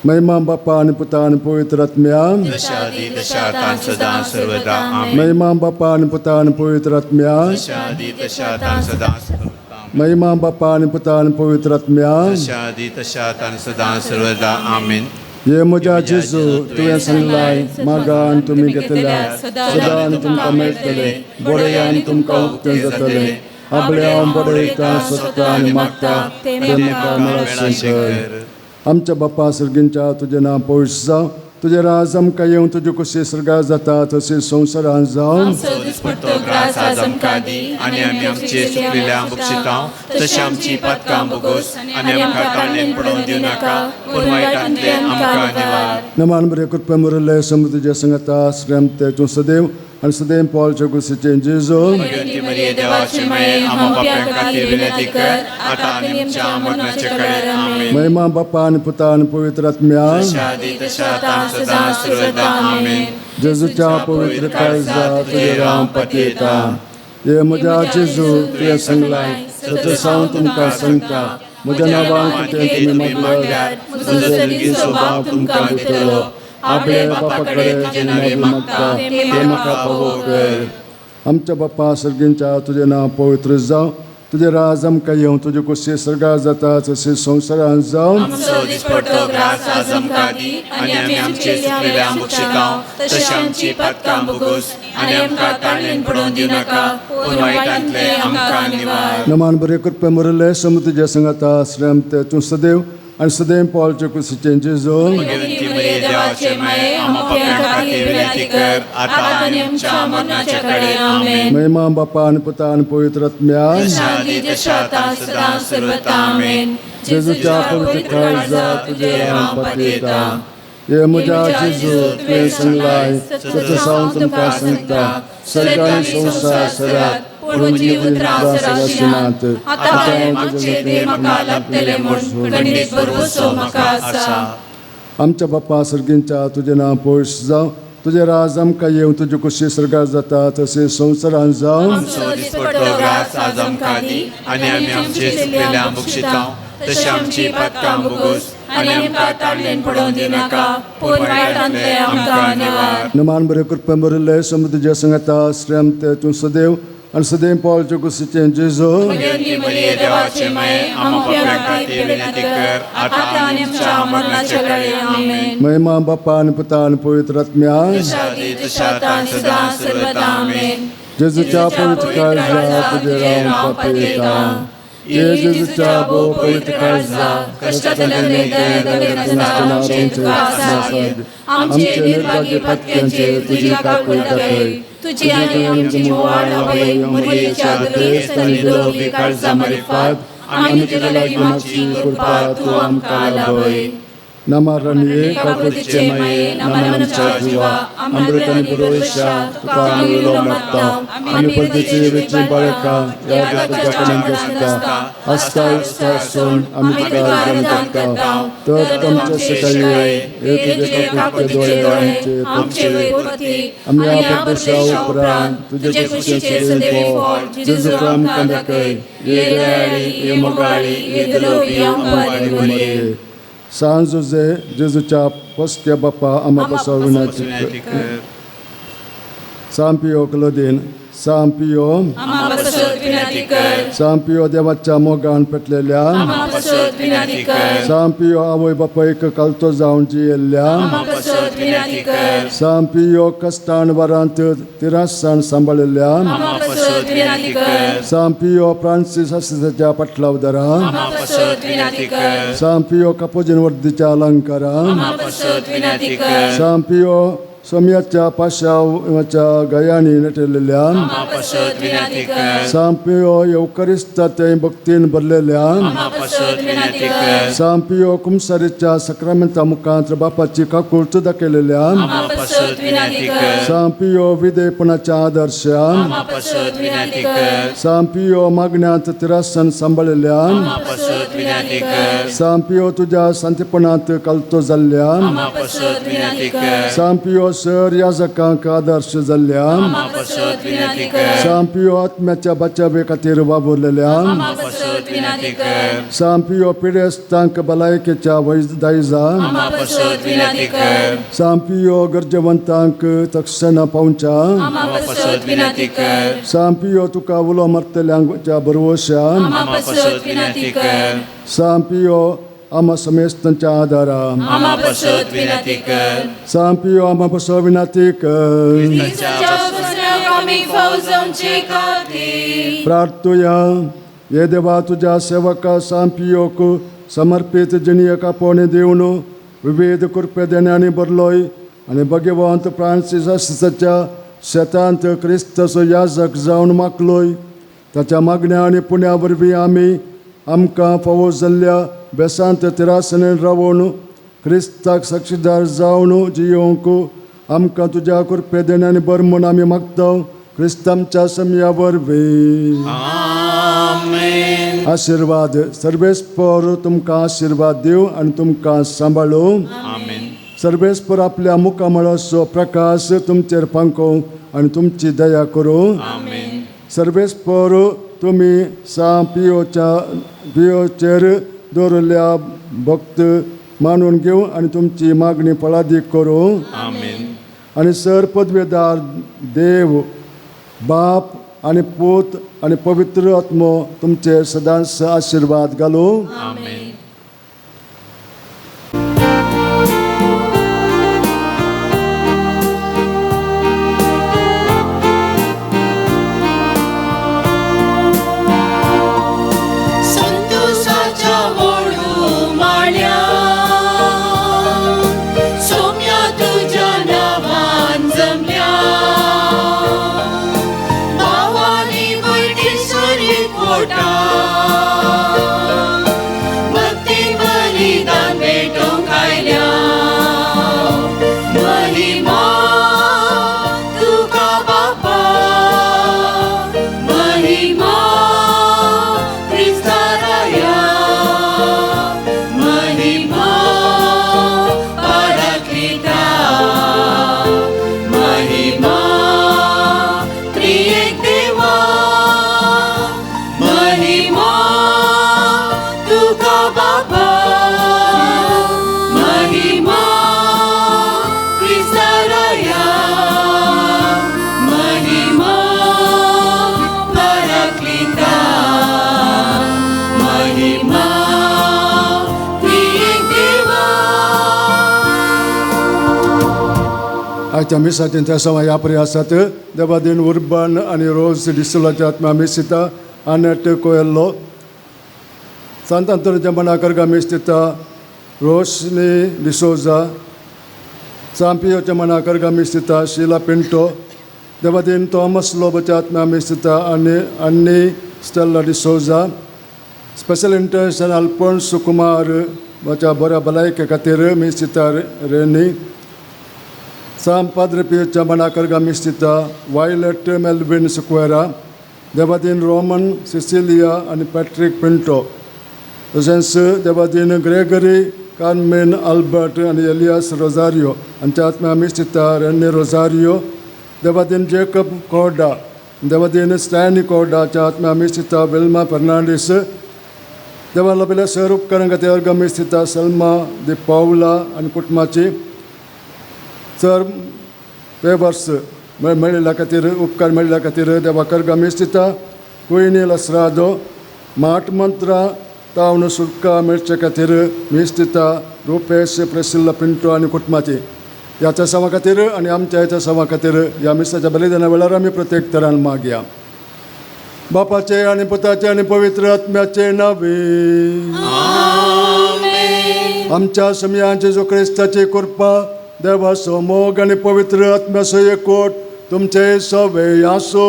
महिमा बापा आनी पुता आनी पवित्र आत्म्या. जशा आदी तशा आतां सदां सर्वदा. आमेन. महिमा बापा आनी पुता आनी पवित्र आत्म्या. जशा आदी तशा आतां सदां सर्वदा. महिमा बापा आनी पुता आनी पवित्र आत्म्या. तशा आदी तशा आतां आनी सदां सर्वदा. आमेन. हे म्हज्या जेजू, तुवें सांगलाय, मागान तुमी घेतल्या, सदां तुमकां मेळटले, बडयान तुमकां उक्तें जातलें. आपले हांव बडयता, सोदता आनी मागता तें म्हाका मेळाशें कर. आमच्या बापा सर्गींच्या, तुजें नांव पवित्र जावं, तुजें राज आमकां येवं, तुजी कुशी सर्गार जाता तशी संवसारांत जावं. आमचो दिसपट्टो ग्रास आज आमकां दी आनी आमी आमचे चुकलेल्या बक्षितांव तशें आमची पातकां बोगोस आनी आमकां ताणें पडोवन दिवं नाका, पूण वायटांतलें आमकां निवार. नमान बरे कृपा मुरले समृद्धीच्या संगता श्रेम ते तूं सदैव आनी सदैव पावलच्या कुशीचें जेजू. भगवंती मरिये, देवाची माये, आम्हा पाप्यां खातीर विनंती कर, आतां आनी आमच्या मरणाच्या कडेन. आमेन. महिमा बापा आनी पुता आनी पवित्र आत्म्या. तशा आदी तशा आतां सदां सर्वदा. आमेन. जेजूच्या पवित्र काळजा तुजेर हांव पातयेता. हे म्हज्या जेजू, तुवें सांगलाय, सत हांव तुमकां सांगता, म्हज्या नांवान कितें तुमी मागल्यार म्हजो सर्गीचो बाप तुमकां दितलो. आपले बापा कडेन तुजें नांव मागता तें म्हाका पावो कर. आमच्या बापा सर्गींच्या, तुजें नांव पवित्र जावं, तुजें राज आमकां येवं, तुजी कुशी सर्गार जाता तशी संवसारांत जावं. आमचो दिसपट्टो ग्रास आज आमकां दी आनी आमी आमचे चुकलेल्या बक्षितांव तशें आमची पातकां बोगोस आनी आमकां ताणें पडोवन दिवं नाका, पूण वायटांतलें आमकां निवार. नमान बरे कृपे मुरले समृद्धीच्या संगता श्रेम ते तूं सदैव आनी सदैव पावलच्या कुशीचें जेजू. भगवंती मरिये, देवाचे माये, आम्हा पाप्यां खातीर विनंती कर, आतां आनी आमच्या मरणाच्या कडेन. आमेन. महिमा बापा आनी पुता आनी पवित्र आत्म्या. तशा आदी तशा आतां सदां सर्वदा. आमेन. जेजूच्या पवित्र काळजा तुजेर हांव पातयेता. हे म्हज्या जेजू, तुवें सांगलाय, सत हांव तुमकां सांगता, सर्ग आनी संवसार सरात, पूण म्हजी उतरां सराशिनात. आतां हांवें मागचें तें म्हाका लाभतलें म्हूण खंडीत भरवंसो म्हाका आसा. आमच्या बापा सर्गींच्या, तुजें नांव पवित्र जावं, तुजें राज आमकां येवं, तुजी कुशी सर्गार जाता तशी संवसारांत जावं. आमचो दिसपट्टो ग्रास आज आमकां दी आनी आमी आमचे चुकलेल्या बक्षितांव तशें आमची पातकां बोगोस आनी आमकां ताणें पडोवन दिवं नाका, पूण वायटांतलें आमकां निवार. नमान बरे कृपे मुरले समृद्धीच्या संगता श्रेम ते तूं सदैव आनी सदैव पावलच्या कुशीचें जेजू. भगवंती मरिये, देवाचे माये, आम्हा पाप्यां खातीर विनंती कर, आतां आनी आमच्या मरणाच्या कडेन. आमेन. महिमा बापा आनी पुता आनी पवित्र आत्म्या. तशा आदी तशा आतां सदां सर्वदा. आमेन. जेजूच्या पवित्र काळजा तुजेर हांव पातयेता. हे जेजूच्या भोव पवित्र काळजा, कश्टांतल्यान नासतना आमचेर तुका आसा. आमचे निर्भाग्य पातक्यांचेर तुजी काकूळ दाखय. तुजी आनी आमची मोवाळ आवय मरियेच्या दुरेस्त आनी दुलोबी काळजा मारिफात आमी तुज्या लागीं मागची कृपा तूं आमकां लाभय. नामारणी काकुळतीचे माये, नामाच्या जिवा, अमृत आनी पुरवैशा, तुका आमी उलो मागता. आमी परदेशी वेची बाळका ह्या तुज्या कडेन दिसता आसता उस्ता आसून आमी तुका अर्जण करता, तर तुमचे सकाळी हे तुजे काकुळते दोळे आमचे आमचे पक्षी वरती आमी ह्या परदेशा उपरांत तुजे कुशीचे सदैव फळ जेजू आमकां दाखय. ये दयाळी, ये मोगाळी, ये दुलोबी अंबारी मरिये. सान जुजे जेजूच्या पसक्या बापा, आमा पासो विनंती विनंती कर. सान पियो क्लोदीन, सान पियो, आम्हा पासत विनंती कर. सान पियो देवाच्या मोगान पेटलेल्या, आम्हा पासत विनंती कर. सान पियो आवय बापायक कालतो जावन जियेल्ल्या, आम्हा पासत विनंती कर. सान पियो कश्टान वरांत तिरासान सांबाळिल्ल्या, आम्हा पासत विनंती कर. सान पियो फ्रांसीस आसिसाच्या पाटलावदारा, आम्हा पासत विनंती कर. सान पियो कापोजीन वर्दीच्या अलंकारा, आम्हा पासत विनंती कर. सान पियो सोम्याच्या पाशाच्या गयांनी नटलेल्या, आम्हा पासत विनंती कर. सान पियो येवकरिस्ता ते भक्तीन भरलेल्या, आम्हा पासत विनंती कर. सान पियो कुमसारीच्या सक्रामेंता मुखांत बापाची काकूळत दाखयलेल्या, आम्हा पासत विनंती कर. सान पियो विधेयपणाच्या आदर्शा, आम्हा पासत विनंती कर. सान पियो मागण्यांत तिरासन सांबाळिल्ल्या, आम्हा पासत विनंती कर. सान पियो तुज्या शांतीपणांत कालतो जाल्ल्या, आम्हा पासत विनंती कर. सान पियो पियो सर याजकांक आदर्श जाल्ल्या, आमा पासत विनंती कर. सांत पियो आत्म्याच्या बचावे खातीर वावुरलेल्या, आमा पासत विनंती कर. सांत पियो पिडेस्तांक भलायकेच्या वैज दायजा, आमा पासत विनंती कर. सांत पियो गरजेवंतांक तक्षणा पावच्या, आमा पासत विनंती कर. सांत पियो तुका उलो मारतल्यांच्या भरवश्या, आमा पासत विनंती कर. सांत पियो आमा समेस्तांच्या आदारा, आमा पासत विनंती कर. सांत पियो आमा पासत विनंती कर. क्रिस्ताच्या उपस्नाक आमी फौजोंचे खातीर. प्रार्थुया. हे देवा, तुज्या सेवका सांत पियोक समर्पीत जिणेक आपोवणें दिवन विविध कृपे देण्यांनी भरलोय आनी भगवंत फ्रांसिसाच्या शेतांत क्रिस्ताचो याजक जावन मागलोय. ताच्या मागण्या आनी पुण्या वरवीं आमी आमकां फावो जाल्ल्या बेसांत तिरासनेन रावोन क्रिस्ताक साक्षीदार जावन जियोवंक आमकां तुज्या कृपे देण्यांनी बर म्हूण आमी मागता, क्रिस्तांच्या समया वरवीं. आमेन. आशिर्वाद. सर्वेस्पर तुमकां आशिर्वाद दिवं आनी तुमकां सांबाळूं. आमेन. सर्वेस्पर आपल्या मुखामळाचो प्रकाश तुमचेर फांकोवं आनी तुमची दया करूं. आमेन. सर्वेस्पर तुमी सां पियोच्या पियोचेर दवरिल्ल्या भक्त मानून घेवं आनी तुमची मागणी फळादीक करूं. आमेन. आनी सर पदवेदार देव बाप आनी पूत आनी पवित्र आत्मो तुमचेर सदांच आशिर्वाद घालूं. आमेन. संतोषाच्या वळू माळ्या सोम्या तुझ्या नावान जमल्या, भावानी भयणी सरी पोटा भक्ती बलिदान भेटोवंक आयल्या. महिमा तुका बापा, महिमा क्रिस्ता राया, महिमा पराक्लिता, महिमा त्रिएक देवा, महिमा तुका बापा, महिमा क्रिस्ता राया, महिमा पराक्लिता, महिमा त्रिएक देवा. आयच्या मिसाचें तेसांव ह्या परी आसात. देवादीन उर्बन आनी रोज डिसोलाच्या आत्मा मिसिता, आनेट कोयल्लो, सांत अंतोनीच्या मनाकर्गा मिस्तिता, रोशनी डिसोजा, सांपियोच्या मनाकर्गा मिस्तिता, शिला पिंटो, देवादीन थॉमस लोबोच्या आत्मा मिस्तिता आनी Annie Stella D'Souza. Special intention Alphonse Kumar वाच्या बऱ्या भलायके खातीर मिस्तिता रेनी. साम पाद्रे पियोच्या मनाकर्गा मिस्तिता वायलट मेल्विन सुक्वेरा, देवादीन रोमन सिसिलिया आनी पॅट्रीक पिंटो, तशेंच देवादीन ग्रेगरी कार्मेन अल्बर्ट आनी एलियास रोजारियो हांच्या आत्म्या मिस्तिता रेन्नी रोजारियो, देवादीन जेकब कोर्डा, देवादीन स्टॅनी कोर्डाच्या आत्म्या मिस्तिता विल्मा फर्नांडीस, देवा लाभिल्ल्या सर उपकरण खातीर अर्घ मिस्तिता सल्मा दी पावला आनी कुटुंबाची सर पेपर्स मेळिल्ल्या खातीर उपकार मेळिल्ल्या खातीर देवा कर्गा मिस्तिता कुयनी लसरादो, माट मंत्रा तावन सुटका मेळचे खातीर मिस्तिता रुपेश प्रसिल्ल पिंटो आनी कुटुंबाची. ह्या सवा खातीर आनी आमच्या ह्या सवा खातीर ह्या मिसाच्या बलिदाना वेळार आमी प्रत्येक तरान मागया. बापाचे आनी पुताचे आनी पवित्र आत्म्याचे नावे. आमच्या समयांचे जो क्रिस्ताची कृपा, देवाचो मोग आनी पवित्र आत्म्याचो एकवट तुमचे सवे आसो.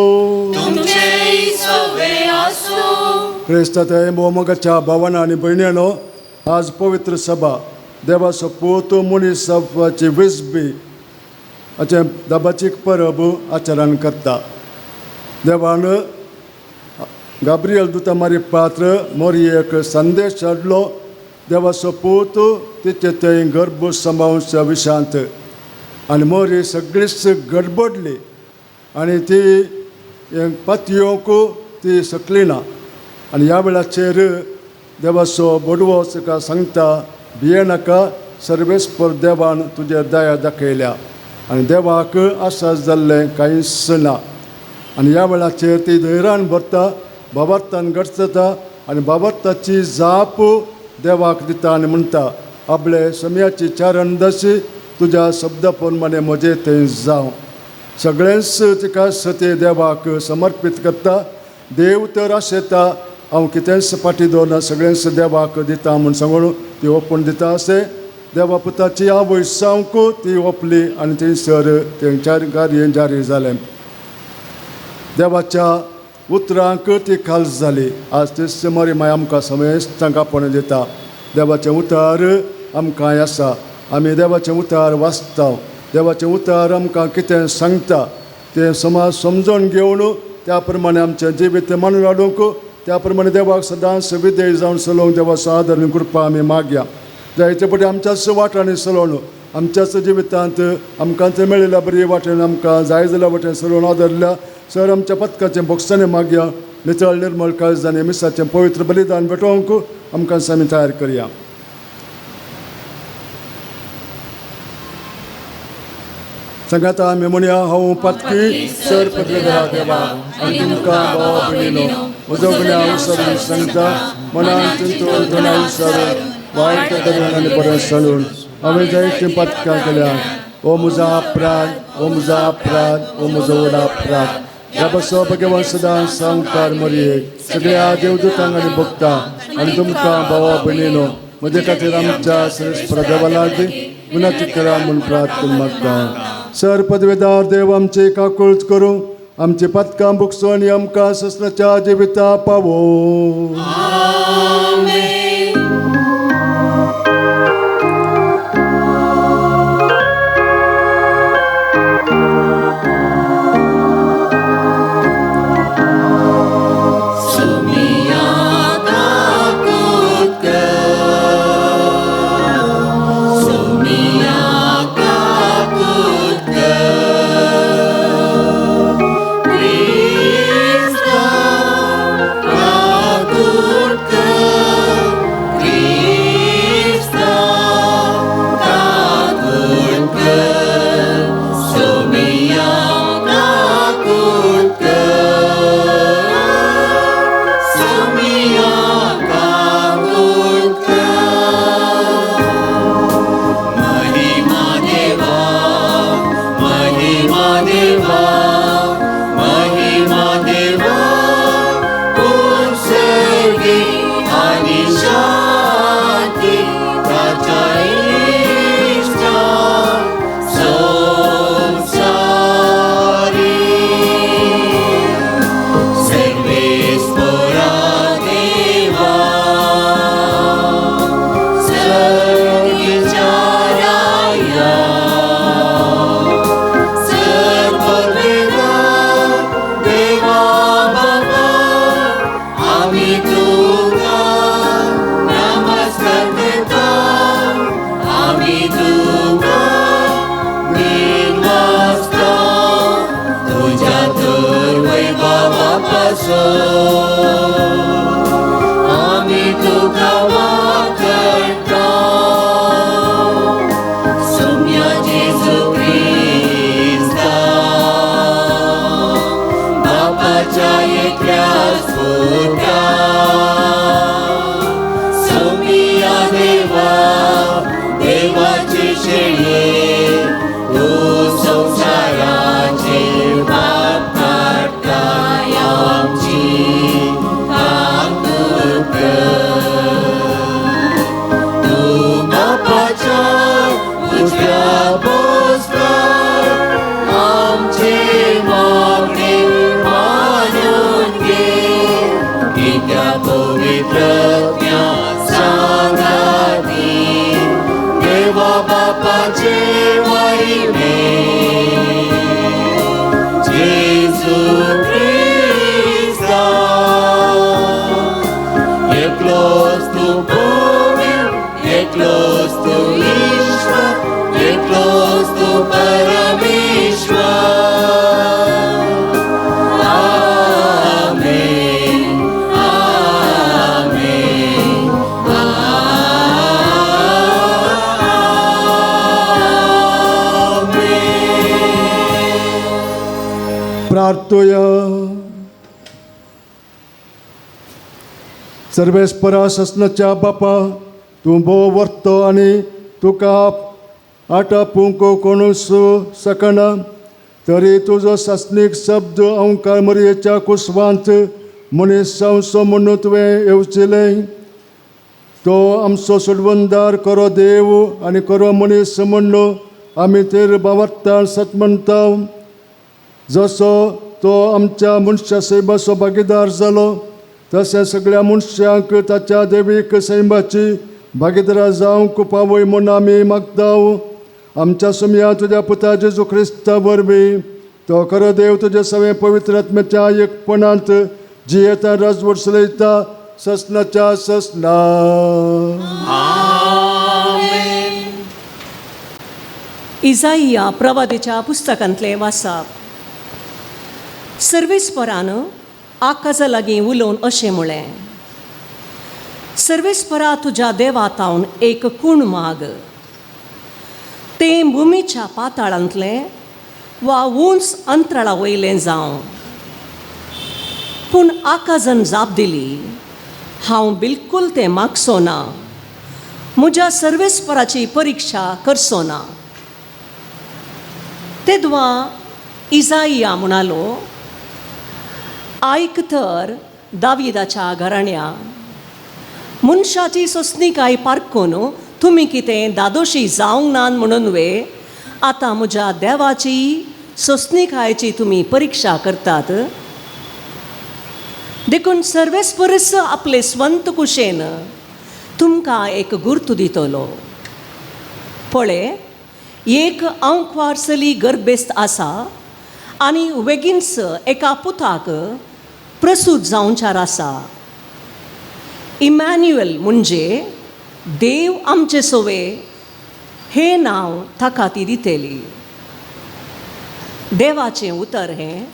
तुमचे सवे आसूं. क्रिस्ताच्या मोगाच्या भावान आनी भयणीनो, आज पवित्र सभा देवाचो पूत मनीस जावपाची विसबी हाचें दबाचीक परब आचरण करता. देवान गाब्रियल दुता मारी पात्र मोरयेक संदेश हाडलो देवाचो पूत तिचे थंय गर्भ सांबाळच्या विशांत आनी मोरी सगळीच गडबडली आनी ती पातयोंक ती शकली ना. आनी ह्या वेळाचेर देवाचो बडवो तुका सांगता, भिये नाका, सर्वेस्पर देवान तुजेर दया दाखयल्या आनी देवाक आसास जाल्लें कांयच ना. आनी ह्या वेळाचेर ती धैर्यान भरता, बाबार्थान गरजता आनी बाबार्थाची जाप देवाक दिता आनी म्हणटा, आपले समयाची चार अंदाशी तुज्या शब्दा प्रमाणे म्हजें थंय जावं. सगळेंच तिका सती देवाक समर्पीत करता. देव तर आशेता हांव कितेंच फाटीं दवरना, सगळेंच देवाक दिता म्हूण सांगून ती ओपून दिता. अशें देवा पुताची आवय जावंक ती ओपली आनी थंयसर तें कार्य जारी जालें. देवाच्या उतरांक ती खाल जाली. आज तीच मरी माय आमकां समेस्तांक आपोवणें दिता. देवाचें उतर आमकां आसा, आमी देवाचें उतर वाचता, देवाचें उतर आमकां कितें सांगता तें समाज समजून घेवन त्या प्रमाणे आमचें जिवीत मानून हाडूंक, त्या प्रमाणे देवाक सदांच विधेय जावन चलोवंक देवाचो आदर आनी कृपा आमी मागया. जायते फावटी आमच्याच वाटांनी चलोवन आमच्याच जिवितांत आमकां तें मेळिल्ल्या बरी वाटेन आमकां जाय जाल्या वाटेन चलोवन आदरल्या सर आमच्या पथकाचें बोगसाणें मागया. नितळ निर्मळ काळजान आनी मिसाचें पवित्र बलिदान भेटोवंक आमकां आमी तयार करया. सांगाता आमी म्हणया, हांव पातकी सर पदवेदार देवा आनी तुमकां भावा भयणीनो म्हजो गुन्यांव विसरून सांगता, मनान चिंतून तोंडान विसरून वायट करून आनी बरें सांडून हांवें जायतीं पातकां केल्या. ओ म्हजो अपराध, ओ म्हजो अपराध, ओ म्हजो व्हड अपराध. ह्या बसो भगवान सदां सांगकार मरयेक सगळ्या देवदूतांक आनी भोगता आनी तुमकां भावा भयणीनो म्हजे खातीर आमच्या श्रेष्ठ देवा लागीं विनंती करा म्हूण प्रार्थना मागता. सर पदवेदार देव आमचे काकुळट करूं, आमची पदकां भुगसो आनी आमकां ससनाच्या जिविता पावो. प्रार्थुया. सर्वेस्परा ससनाच्या बापा, तूं भोव वर्तो आनी तुका आटापूंक कोणूच शकना, तरी तुजो सासणीक शब्द अंकार मरयेच्या कुसवांत मनीस जावचो म्हणून तुवें येवचिलें. तो आमचो सोडवणदार करो देव आनी करो मनीस म्हणून आमी तेर बावडटा सत म्हणटा. जसो तो आमच्या मनशा सैमाचो भागीदार जालो, तशें सगळ्या मनशांक ताच्या देवीक सैमाची भागीदारा जावंक पावय म्हूण आमी मागता. आमच्या सुमया तुज्या पुता जेजू क्रिस्ता वरवीं, तो खरो देव तुज्या सगळें पवित्र आत्म्याच्या एकपणांत जियेता राजवट चलयता ससनाच्या ससना. इजाईया प्रवादेच्या पुस्तकांतलें वाचप. सर्वेस्परान आकाजा लागीं उलोवन अशें म्हळें, सर्वेस्परा तुज्या देवा तावन एक कूण माग, तें भुमीच्या पाताळांतलें वा उंच अंतराळा वयलें जावं. पूण आकाजान जाप दिली, हांव बिलकूल तें मागचो ना, म्हज्या सर्वेस्पराची परिक्षा करचो ना. तेदवा इजाईया म्हणालो, आयक तर दाविदाच्या घराण्या, मनशाची सोंसणीकाय पारखून तुमी कितें दादोशी जावंक नात म्हणून वे आतां म्हज्या देवाची सोंसणीकायची तुमी परिक्षा करतात. देखून सर्वेस्परस आपले स्वंत कुशेन तुमकां एक गुर्तू दितलो. पळय, एक आंकवार चली गर्भेस्त आसा आनी वेगींच एका पुताक प्रसूत जावच्यार आसा. इमॅन्युएल म्हणजे देव आमचे सोवे हें नांव ताका ती दितली. देवाचें उतर हें.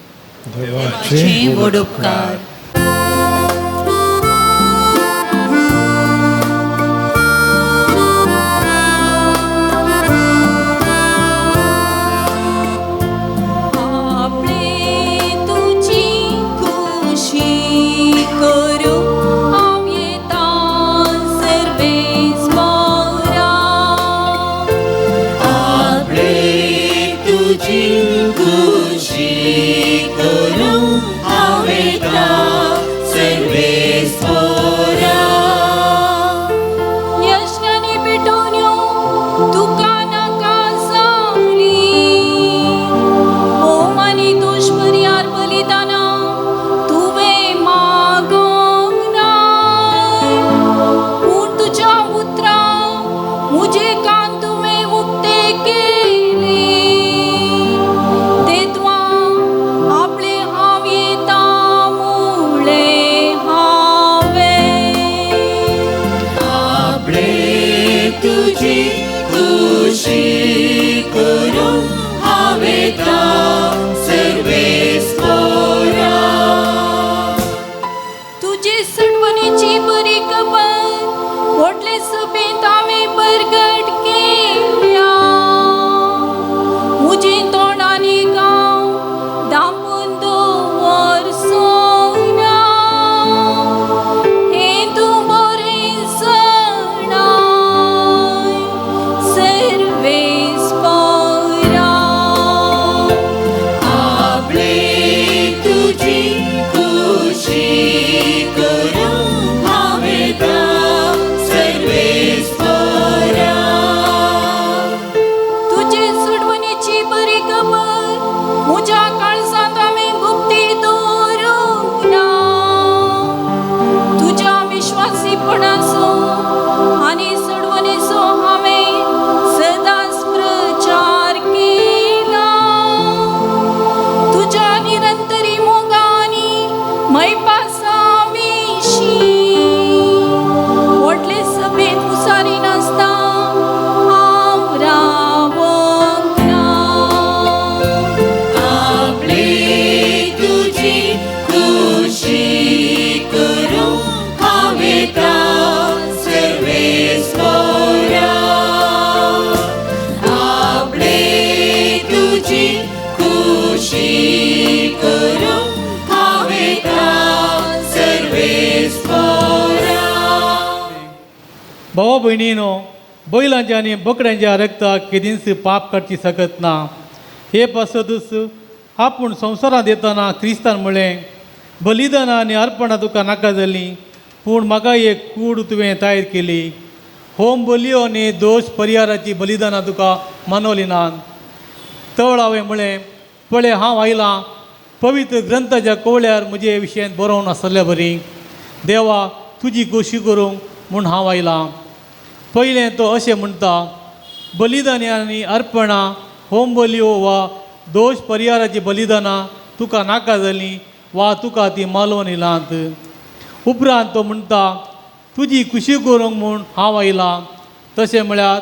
देवाचे व्हड उपकार. आपले तुजी खुशी करूं हांव येता सर्वेस्परा. आपले तुजी खुशी करूं हांव येता भावा भयणीनो, बैलांच्या आनी बोकड्यांच्या रक्ताक केदींच पाप काडची शकत ना. हे पासतूच आपूण संवसारांत येतना क्रिस्तान म्हळें, बलिदानां आनी अर्पणां तुका नाका जालीं, पूण म्हाका एक कूड तुवें तयार केली. होम बलयो आनी दोश परिहाराची बलिदानां तुका मानवली नात. तवळ हांवें म्हळें, पळय हांव आयलां, पवित्र ग्रंथाच्या कोवळ्यार म्हजे विशयांत बरोवन आसलेल्या बरी. देवा, तुजी खोशी करूंक म्हूण हांव आयलां. पयलें तो अशें म्हणटा, बलिदानां आनी अर्पणां, होम बलयो वा दोश परिहाराचीं बलिदानां तुका नाका जालीं वा तुका ती मालोवन येलात. उपरांत तो म्हणटा, तुजी खुशी करूंक म्हूण हांव आयलां. तशें म्हळ्यार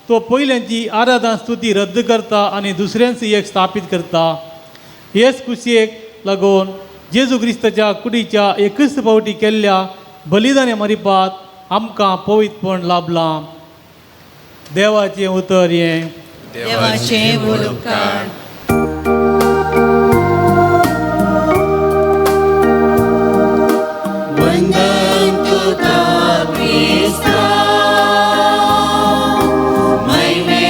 तो पयल्यांची आराधना स्तुती रद्द करता आनी दुसऱ्यांची एक स्थापीत करता. हेच खुशयेक लागून जेजू क्रिस्ताच्या कुडीच्या एकच फावटी केल्ल्या बलिदाने मरिपात आमकां पवित्रपण लाभलां. देवाचें उतर हें. देवाचें व्हड उपकार. वंदन तुका क्रिस्ता, महिमे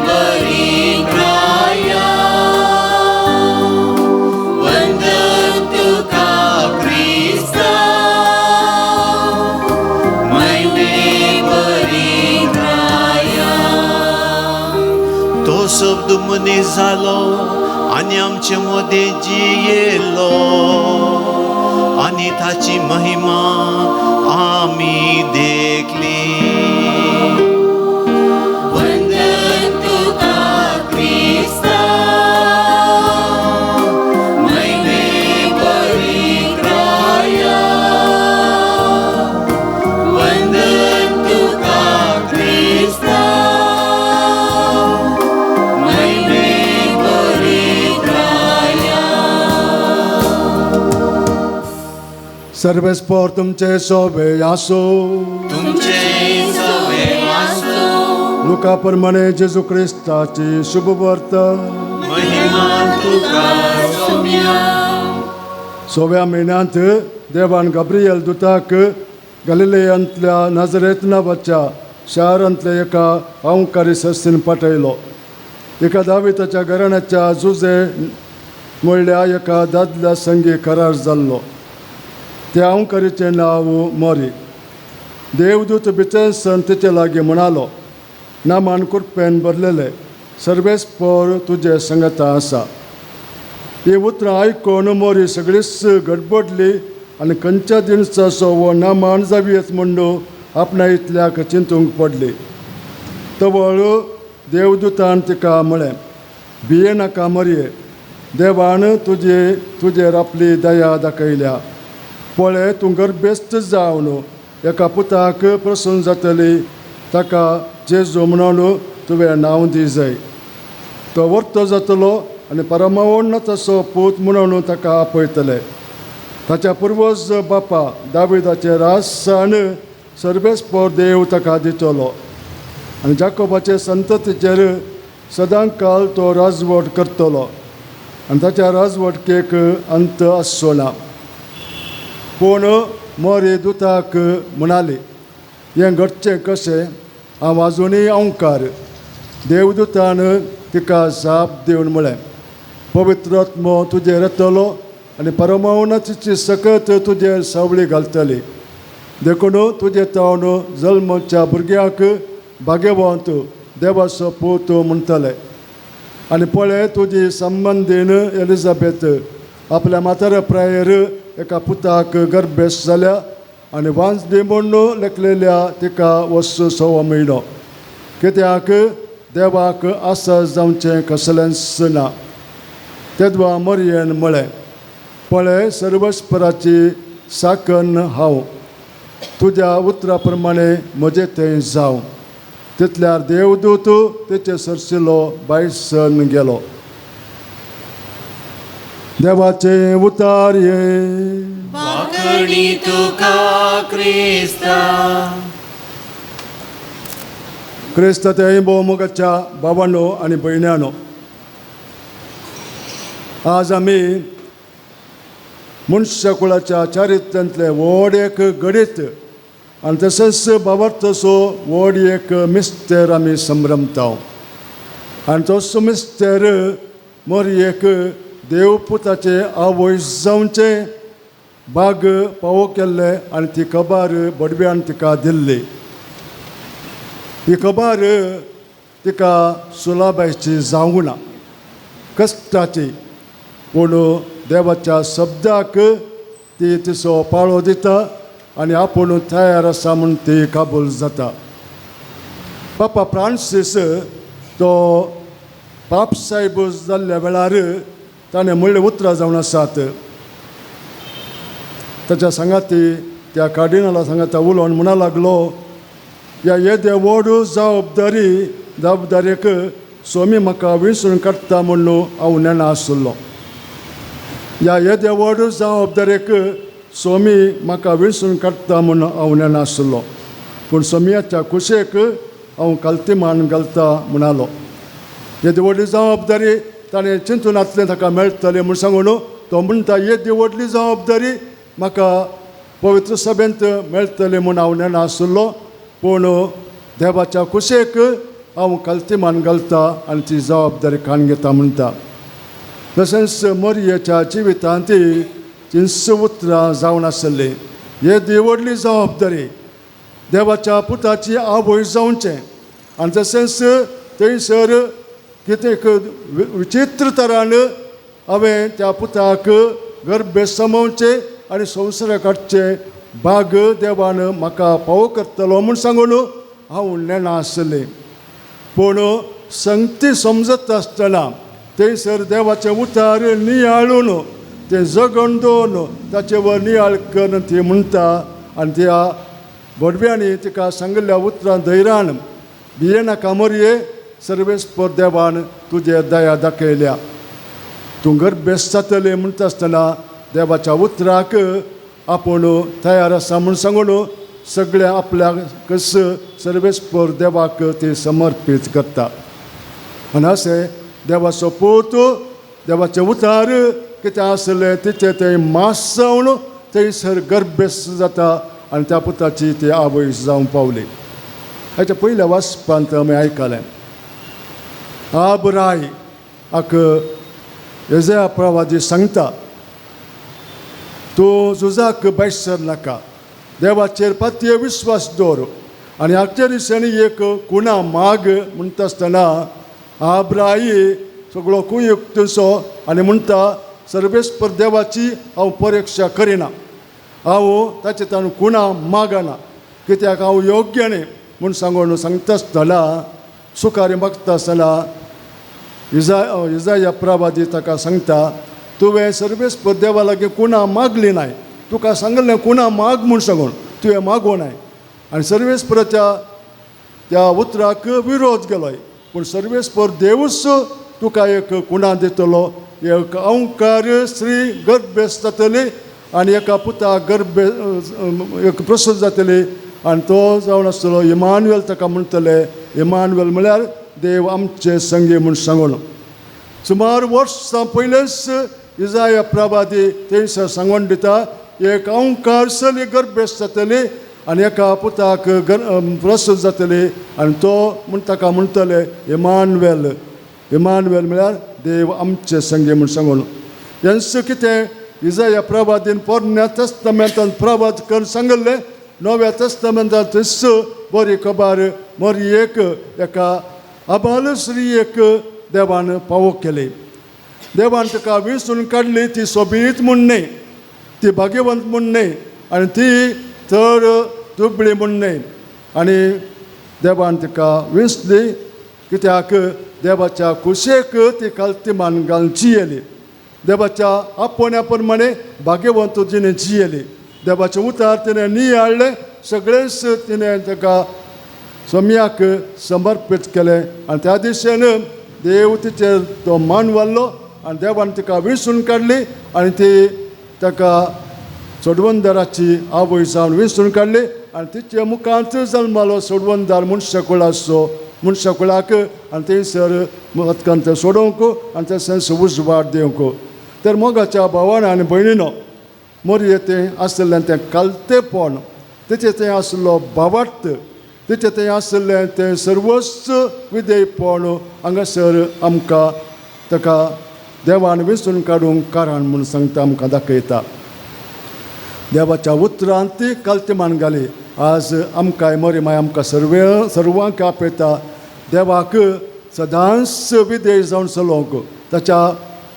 बरी राया. वंदन तुका क्रिस्ता, महिमे बरी राया. तो शब्द मनीस जालो आनी आमचे मदें जियेलो आनी ताची महिमा आमी देखली. वंदन तुका क्रिस्ता, महिमे बरी राया. वंदन तुका क्रिस्ता, महिमे बरी राया. सर्वेस्पोर तुमचे सोबे आसो. तुमचे सवे आसूं. लुका प्रमाणे जेजू क्रिस्ताची शुभवार्ता. महिमा तुका सोम्या. सोव्या म्हयन्यांत देवान गाब्रियल दुताक गलिलेयांतल्या नाजरेत नांवाच्या शारांतल्या एका अंकारी संस्थेन पाठयलो. एका दाविताच्या घराण्याच्या जुजे म्हणल्या एका दादल्या संगी करार जाल्लो. त्या अंकारीचें नांव मोरी. देवदूत बिचेसन तिचे लागीं म्हणालो, नामान कुरपेन भरलेले सर्वेस्पोर तुजे संगता आसा. ही उतरां आयकून मोरी सगळीच गडबडली आनी खंयच्या दिसाचो हो नामान जावयेत म्हूण आपणा इतल्याक चिंतूंक पडली. तवळ देवदूतान तिका म्हळें, भिये नाका मरये, देवान तुजे तुजेर आपली दया दाखयल्या. पळय, तूं गर्भेस्त जावन एका पुताक प्रसून जातली, ताका जेजू म्हणून तुवें नांव दी जाय. तो वर्तो जातलो आनी परमावण्ण तसो पूत म्हणून ताका आपयतले. ताच्या पुर्वज बापा दाविदाचे राजसाण सर्वेस्पोर देव ताका दितलो आनी जाकोबाचे संततीचेर सदांकाल तो राजवट करतलो आनी ताच्या राजवटकेक अंत आसचो ना. पूण मोरी दुताक म्हणाली, हें घडचें कशें? हांव आजुनूय अंकार. देवदूतान तिका जाप दिवन म्हळें, पवित्र आत्मो तुजेर येतलो आनी परमावनाची सकत तुजेर सावळी घालतली. देखून तुजे तावन जल्मच्या भुरग्यांक भाग्यवंत देवाचो पूत म्हणटले. आनी पळय, तुजी संबंदीन एलिझाबेथ आपल्या म्हाताऱ्या प्रायेर एका पुताक गर्भेस्त जाल्या आनी वांजडी म्हूण लेखलेल्या तिका वस्तू सवो म्हयनो, कित्याक देवाक आसा जावचें कसलेंच ना. तेदवा मरयेन म्हळें, पळय, सर्वस्पराची साकन हांव, तुज्या उतरा प्रमाणे म्हजे थंय जावं. तितल्यार देवदूत तेचे सरशिलो बायसन गेलो. देवाचें उतार ये. वाकडी तुका क्रिस्ता. क्रिस्त ते भोवमुखाच्या भावांनो आनी भयण्यानो, आज आमी मनशाकुळाच्या चारित्र्यांतलें व्हड एक घडीत आनी तशेंच बाबार्थाचो व्हड एक मिस्तेर आमी संभ्रमता आनी तोच मिस्तेर मोरयेक देवपुताचे आवय जावचें बाग पावो केल्ले आनी ती खबर बडव्यान तिका दिल्ली. ही खबर तिका सुलाबायची जावंक ना, कश्टाची, पूण देवाच्या शब्दाक ती तिचो पाळो दिता आनी आपूण तयार आसा म्हूण ती काबूल जाता. पापा फ्रांसीस तो पाप साहेब जाल्ल्या वेळार ताणें म्हणलें उतरां जावन आसात. ताच्या सांगाती त्या कार्डिनला सांगाता उलोवन म्हणा लागलो, ह्या येदे व्हड जबाबदारेक स्वामी म्हाका विसरून काडटा म्हणून हांव नेणा आशिल्लो. ह्या येदे व्हड जबाबदारेक स्वामी म्हाका विसरून काडटा म्हणून हांव नेणा आशिल्लो, पूण स्वामयाच्या कुशेक हांव कालतीमान घालता म्हणालो. येदी व्हडली जबाबदारी ताणें चिंतूनातलें ताका मेळटलें म्हूण सांगून तो म्हणटा, येदी व्हडली जबाबदारी म्हाका पवित्र सभेंत मेळटलें म्हूण हांव नेणा आशिल्लो, पूण देवाच्या कुशेक हांव कालतीमान घालता आनी ती जबाबदारी काण घेता म्हणटा. तशेंच मोरयेच्या जिवितांत तींच उतरां जावन आशिल्लीं. येदी व्हडली जबाबदारी देवाच्या पुताची आवय जावचें आनी तशेंच थंयसर कितें विचित्र तरान हांवें त्या पुताक गर्भे समोवचें आनी संवसारा काडचें बाग देवान म्हाका पावो करतलो म्हूण सांगून हांव नेणा आसलें. पूण संगती समजत आसतना थंयसर देवाचें उतार नियाळून तें जगण दवरून ताचे वर नियाळ करून ती म्हणटा आनी त्या भोडव्यांनी तिका सांगिल्ल्या उतरां धैरान भियेनाका मोरये, सर्वेस्पर देवान तुजे दया दाखयल्या, तूं गर्भेस्त जातलें म्हणटा आसतना देवाच्या उतराक आपूण तयार आसा म्हूण सांगून सगळें आपल्याक कस सर्वेस्पर देवाक ती समर्पीत करता. आनी अशें देवाचो पूत देवाचें उतार कितें आसलें तिचें तें मास जावन थंयसर गर्भेस्त जाता आनी त्या पुताची ती आवय जावंक पावली. हाच्या पयल्या वाचपांत आमी आयकलें, आबराय आक येजया प्रवादी सांगता, तूं झुजाक भायर नाका, देवाचेर पातये विस्वास दवर आनी हाचे दिसांनी एक कुणा माग म्हणटा आसतना आब्राई सगळो कुयुक्तसो आनी म्हणटा, सर्वेस्पर देवाची हांव परिक्षा करिना, हांव ताचे ताणून कुणा मागना, कित्याक हांव योग्य न्ही म्हूण सांगून सांगता आसतना सुखारी मागता आसतना इजाया प्रवादी ताका सांगता, तुवें सर्वेस्पर देवा लागीं कुणा मागली नाय, तुका सांगलें कुणा माग म्हूण सांगून तुवें मागूं नाय आनी सर्वेस्पराच्या त्या उतराक विरोध केलोय, पूण सर्वेस्पर देवूच तुका एक कुणा दितलो, एक अंकार स्त्री गर्भेस्त जातली आनी एका पुता गर्भे एक प्रसूत जातली आनी तो जावन आसतलो इमानुएल ताका म्हणटले. इमानुएल म्हळ्यार देव आमचे संगी म्हूण सांगून सुमार वर्सां पयलेंच इजाया प्रवादी थंयसर सांगून दिता, एक अंकार चली गर्भेस्त जातली आनी एका पुताक प्रसूत जातली आनी तो म्हूण ताका म्हणटले इमानुएल. इमानुएल म्हळ्यार देव आमचे संगी म्हूण सांगून. हेंच कितें इजाया प्रवादीन पोरण्या तस्तमेंतान प्रवाद करून सांगिल्लें, नव्या तस्तमेंतान थंयच बरी खबर मोरयेक एका आबाल स्त्रियेक देवान पावो केली. देवान ताका विसून काडली, ती सोबीत म्हूण न्हय, ती भाग्यवंत म्हूण न्हय आनी ती चड दुबळी म्हूण न्हय, आनी देवान तिका विंचली कित्याक देवाच्या कुशेक ती कालतीमान घालून जियेली, देवाच्या आपोवण्या प्रमाणे भाग्यवंत तिणें जियेली, देवाचें उतार तिणें नियाळ्ळें, सगळेंच तिणें ताका सोम्याक समर्पीत केलें आनी त्या दिशेन देव तिचेर तो मान वाडलो आनी देवान तिका विसून काडली आनी ती ताका सोडवंदराची आवय जावन विसून काडली आनी तिचे मुखांत जल्मालो सोडवंदार मनशाकुळाचो मनशाकुळाक आनी थंयसर अत्कंत सोडोवंक आनी तशेंच उजवाड दिवंक. तर मोगाच्या भावान आनी भयणीनो मोरये तें आशिल्लें तें कालतेपण, तेचे थंय आसलो भावार्थ, तेचे थंय आसलें तें सर्वस्व विधेयपण हांगासर आमकां ताका देवान वेंचून काडूंक कारण म्हूण सांगता, आमकां दाखयता. देवाच्या उतरान ती कल्तिमान घाली. आज आमकां मरी माय आमकां सर्वांक आपयता देवाक सदांच विधेय जावन चलोवंक, ताच्या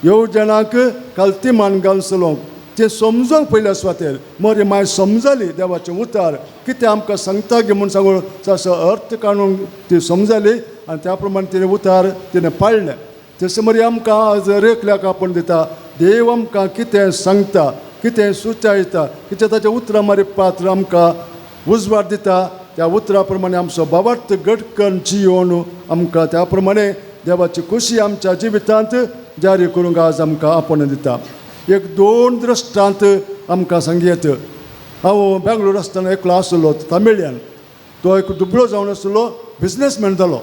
येवजणाक कल्तिमान घालून चलोवंक. तें समजूंक पयल्या सुवातेर मरी माय समजली देवाचें उतार कितें आमकां सांगता गे म्हूण सांगून ताचो अर्थ काडून ती समजली आनी त्या प्रमाणे तिणें उतार तिणें पाळ्ळें. तशें मरी आमकां आज रेखल्याक आपोवन दिता, देव आमकां कितें सांगता, कितें सुचायता, कितें ताच्या उतरां मारी पात्र आमकां उजवाड दिता. त्या उतरा प्रमाणे आमचो भावार्थ घट करून जियोवन आमकां त्या प्रमाणे देवाची खुशी आमच्या जिवितांत जारी करूंक आज आमकां आपोवन दिता. एक दोन दृश्टांत आमकां सांगयत. हांव बेंगलोर आसतना एकलो आसलो तमिळ्यान, तो एक दुबळो जावन आसलो, बिजनेसमॅन जालो.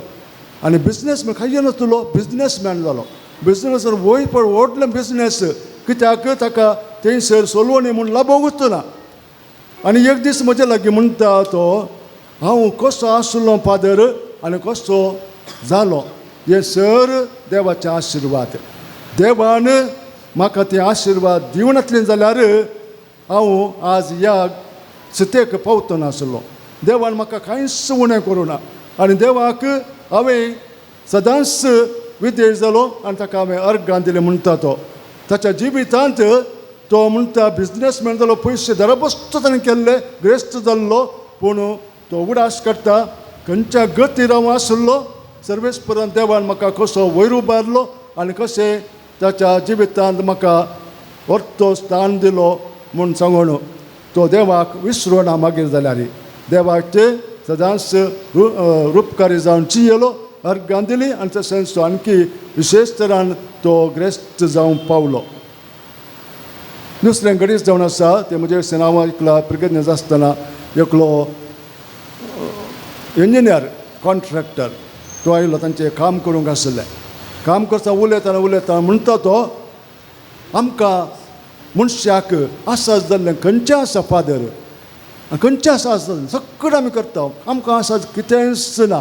आनी बिजनेसमॅन खंय नासलो, बिजनेसमॅन जालो. बिजनेस वयर पड व्हडलें बिजनेस, कित्याक ताका थंयसर सोलवणी म्हूण लाबोवंकूच ना. आनी एक दीस म्हजे लागीं म्हणटा तो, हांव कसो आसलो फादर आनी कसो जालो हें सर देवाचे आशिर्वाद. देवान म्हाका ते आशिर्वाद दिवनातले जाल्यार हांव आज ह्या सितेक पावतो नासलो. देवान म्हाका कांयच उणें करूं ना आनी देवाक हांवें सदांच विदेश जालो आनी ताका हांवें अर्गां दिलें म्हणटा तो. ताच्या जिवितांत तो म्हणटा बिजनेसमॅन जालो, पयशे दरबस्त ताणें केल्ले, ग्रेस्त जाल्लो, पूण तो उडास काडटा खंयच्या गतीर हांव आसलो सर्वेस पर्यंत देवान म्हाका कसो वयर उबारलो आनी कशें ताच्या जिवितांत म्हाका व्हडलो स्थान दिलो म्हूण सांगून तो देवाक विसरोना. मागीर जाल्यार देवाचे सदांच रुपकारी जावन जियेलो, अर्गां दिली आनी तशेंच तो आणकी विशेश तरान तो ग्रेस्त जावंक पावलो. दुसरें घडीच जावन आसा तें म्हजें नांव एकला प्रिगेज आसतना एकलो इंजिनियर कॉन्ट्रॅक्टर तो आयलो, तांचें काम करूंक आसलें. काम करता उलयतना उलयतना म्हणटा तो, आमकां मनशाक आसा जाल्लें खंयचें आसा फादर, खंयचें आसा जाल्लें सगळें आमी करता, आमकां आसा कितेंच ना.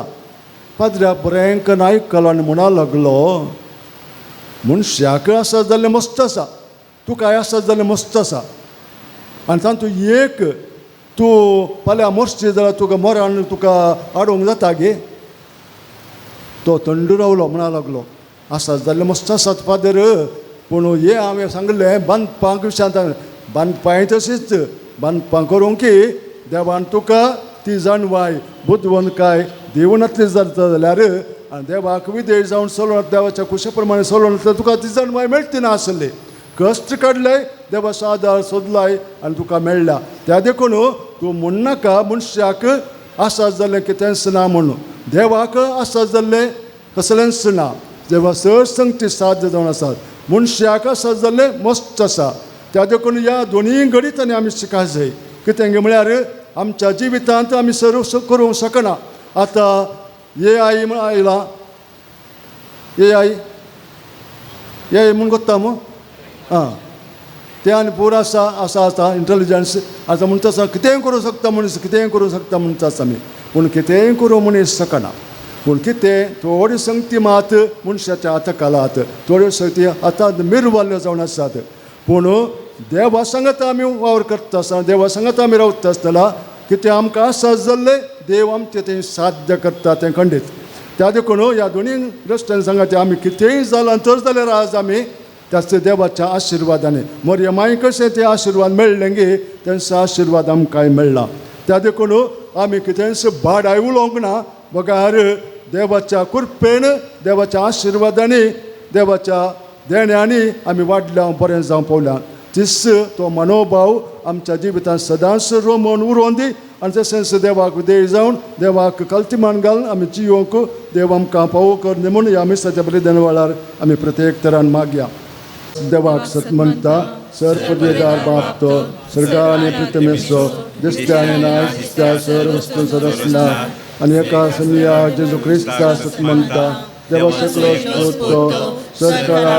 पाद्र्या बरें करून आयकलो आनी म्हणा लागलो, मनशाक आसा जाल्लें मस्त आसा, तुका आसा जाल्लें मस्त आसा, आनी तातूंत एक तूं फाल्यां मरशी जाल्यार तुका मरण तुका हाडूंक जाता गे. तो थंड रावलो, म्हणा लागलो, आसा जाल्लें मस्त आसात फादर, पूण हें हांवें सांगलें बांदपाक विशयांत बांदपाय तशीच बांदपां करूंक की देवान तुका ती जाणवाय बुदवंतकाय दिवनातली जाता जाल्यार आनी देवाक विदेश जावन चलोवन देवाच्या कुशे प्रमाणे चलोवन तुका ती जाणवाय मेळटी ना आसली. कश्ट काडले, देवाचो आदार सोदलाय आनी तुका मेळ्ळा. त्या देखून तूं म्हणनाका मनशाक आसा जाल्लें कितेंच ना म्हणून, देवाक आसा जाल्लें कसलेंच ना. देवा सर संगती साध्य जावन आसात, मनशाक आसा जाल्लें मस्त आसा. त्या देखून ह्या दोनूय घडितांनी आमी शिकाय जाय. कितें म्हळ्यार आमच्या जिवितांत आमी सर्व करूंक शकना. आतां ए I म्हण आयला, ए I ए I म्हूण कोत्ता मू, आं तें आनी पुरो आसा आसा आसा इंटेलिजन्स आतां म्हणटा आसा कितेंय करूंक शकता मनीस, कितेंय करूंक शकता म्हणटा आसा आमी, पूण कितेंय करूं मनीस शकना. पूण कितें थोडी संगती मात मनशाच्या हाता खालात, थोड्यो संगती हातांत मिरवाल्ल्यो जावन आसात. पूण देवा सांगात आमी वावर करता आसतना, देवा सांगात आमी रावता आसतना कितें आमकां आसा जाल्लें देव आमचें तें साध्य करता तें खंडीत. त्या देखून ह्या दोनूय दृश्टान सांगात आमी कितेंय जालां तर जाल्यार आज आमी त्याच देवाच्या आशिर्वादाने मरियमाय कशें ते आशिर्वाद मेळ्ळें गे तेंचो आशिर्वाद आमकांय मेळ्ळा. त्या देखून आमी कितेंच बाडाय उलोवंक ना, बगार देवाच्या कृपेन देवाच्या आशिर्वादांनी देवाच्या देण्यांनी आमी वाडल्या बरें जावंक पावल्या. तीच तो मनोभाव आमच्या जिवितांत सदांच रोमोन उरोवन दी आनी तशेंच देवाक देय जावन देवाक कल्तिमान घालून आमी जियोंक देव आमकां पावो कर म्हूण ह्या मिसाच्या बलिदान वेळार आमी प्रत्येक तरान मागया. देवाक सत म्हणटा, सर पदवेदार बाप तो सर्गा आनी प्रितमेचो दिसत्या आनी ना दिसत्या सर वस्तू सरसना आनी एका समिया जेजू क्रिस्ता सत म्हणटा, देवा सकलो स्तोत्र सरकारा.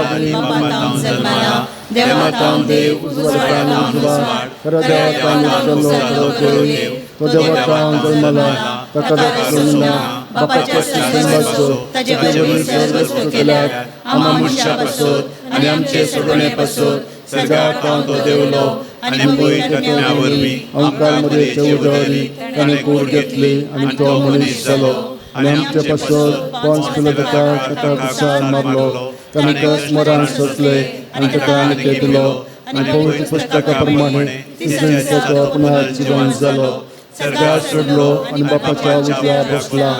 देवा देव, उजवाडा उजवाड, खऱ्या देवातान उपजलो खरो देव, तो देवातान जल्मला, ताका दाखोवंक ना, बापाच्या संवाचो, ताचे वरवीं सर्व केल्यात, आम्हा मनशा पासत आनी आमचे सोडणे पासत सर्गांत तो देवलो आनी पवित्र आत्म्या वरवीं आमकां मरेचे उदरी ताणें कूड घेतली आनी तो मनीस जालो आनी आमचे पासत पोन्स पिलाताक ताका कुसार मारलो, ताणें कस मरण सोंसलें आनी ताका आनी दिलो आनी पवित्र पुस्तका प्रमाणे तिसऱ्या दिसा तो पुनर्जीवन जालो, सर्गार सोडलो आनी बापाच्या उजव्या बसला,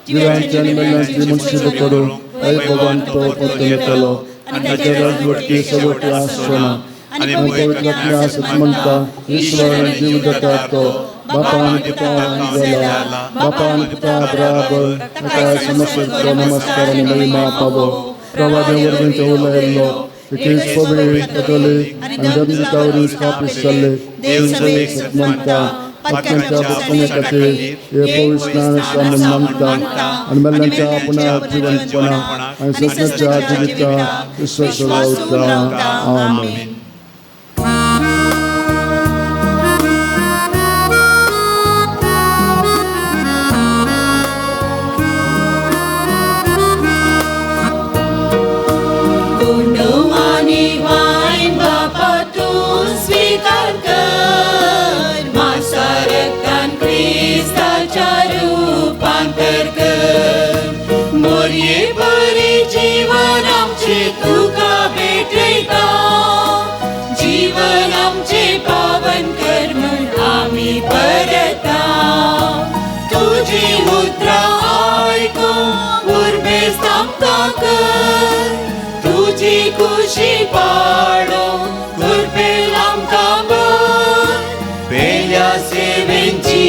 जिव्यांचे आनी मेल्ल्यांची मुनशीब करूंक वैभवान तो परतून येतलो आनी ताच्या राजवटकी सवटी आसचो ना. आनी पवित्र आत्म्या सत म्हणटा, ईश्वर आनी जीव जाता तो बापान पुतान जाला, बापान पुता बराबर ताका समस्तेचो नमस्कार आनी महिमा पावो. प्रवादे वरवीं तो उलयल्लो, एकेच पवित्र कॅथोलीक आनी धर्मदूता वरवीं स्थापीत जाल्ले देव सभेक सत म्हणटा, पातकांच्या भोगसणे खातीर हे पवित्र स्नान आसा म्हूण मानता आनी मेल्ल्यांच्या पुनर्जीवनपणा आनी सदनाच्या जिविता विश्वास लावता. आमेन. गुंडवानी वायन बापा तूं स्विकार कर, मासा रक्तान क्रिस्ताच्या रुपांतर कर, मोरये बरे जीवन आमचे तुका भेटयता, जीवन आमचे पावन कर म्हूण आमी परता, तुजी उतरां आयकूंक उर्बेस्त आमकां कर, तुजी खुशी पाडो कृपेन आमकां भर, पेल्या सेवेंची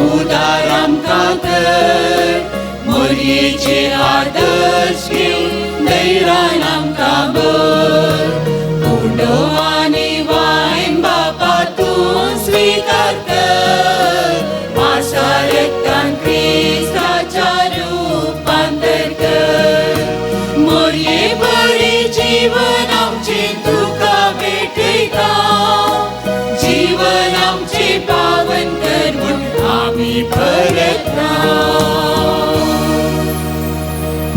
उदार आमकां कर, मोरयेचे आदर्श घेवन धैर्यान आमकां भर, उंडो आनी वायन बापा तूं स्विकार कर, मासा रक्तान क्रिस्ताच्या रुपांतर कर, मोरये बरे जीवन आमचे तुका भेटयता, जीवन आमचे पावन कर म्हूण आमी परता.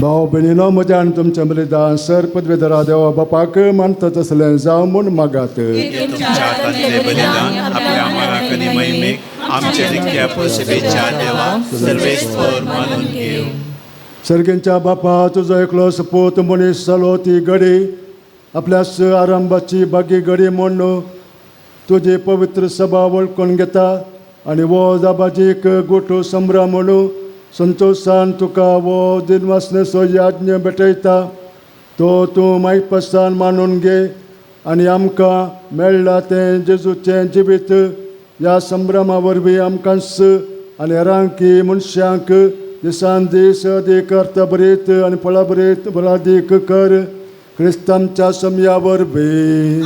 भाव भयणीनो, म्हज्या आनी तुमच्या बलिदान सर पदवेधरा देवा बापाक मानता तसलें जावं म्हूण मागात. तुमच्या हातांतले बलिदान आपल्या मानाक आनी महिमेक आमच्या नित्या सेवेच्या देवा सर्वेस्पर मानून घेवं. सर्गेंच्या बापा, तुजो एकलो सपूत मनीस जालो ती घडी आपल्या आरंभाची बागी घडी म्हूण तुजी पवित्र सभा वळखून घेता आनी वो जाबाजीक गोठो संभ्रम म्हणून संतोशान तुका वो दिनवासनेचो याज्ञ भेटयता, तो तूं मायपासान मानून घे आनी आमकां मेळ्ळा तें जेजूचें जिवीत ह्या संभ्रमा वरवीं आमकांच आनी हेरांकी मनशांक दिसान दीस अदीक अर्थभरीत आनी फळाभरीत बलादीक कर, क्रिस्तांच्या समया वरवीं.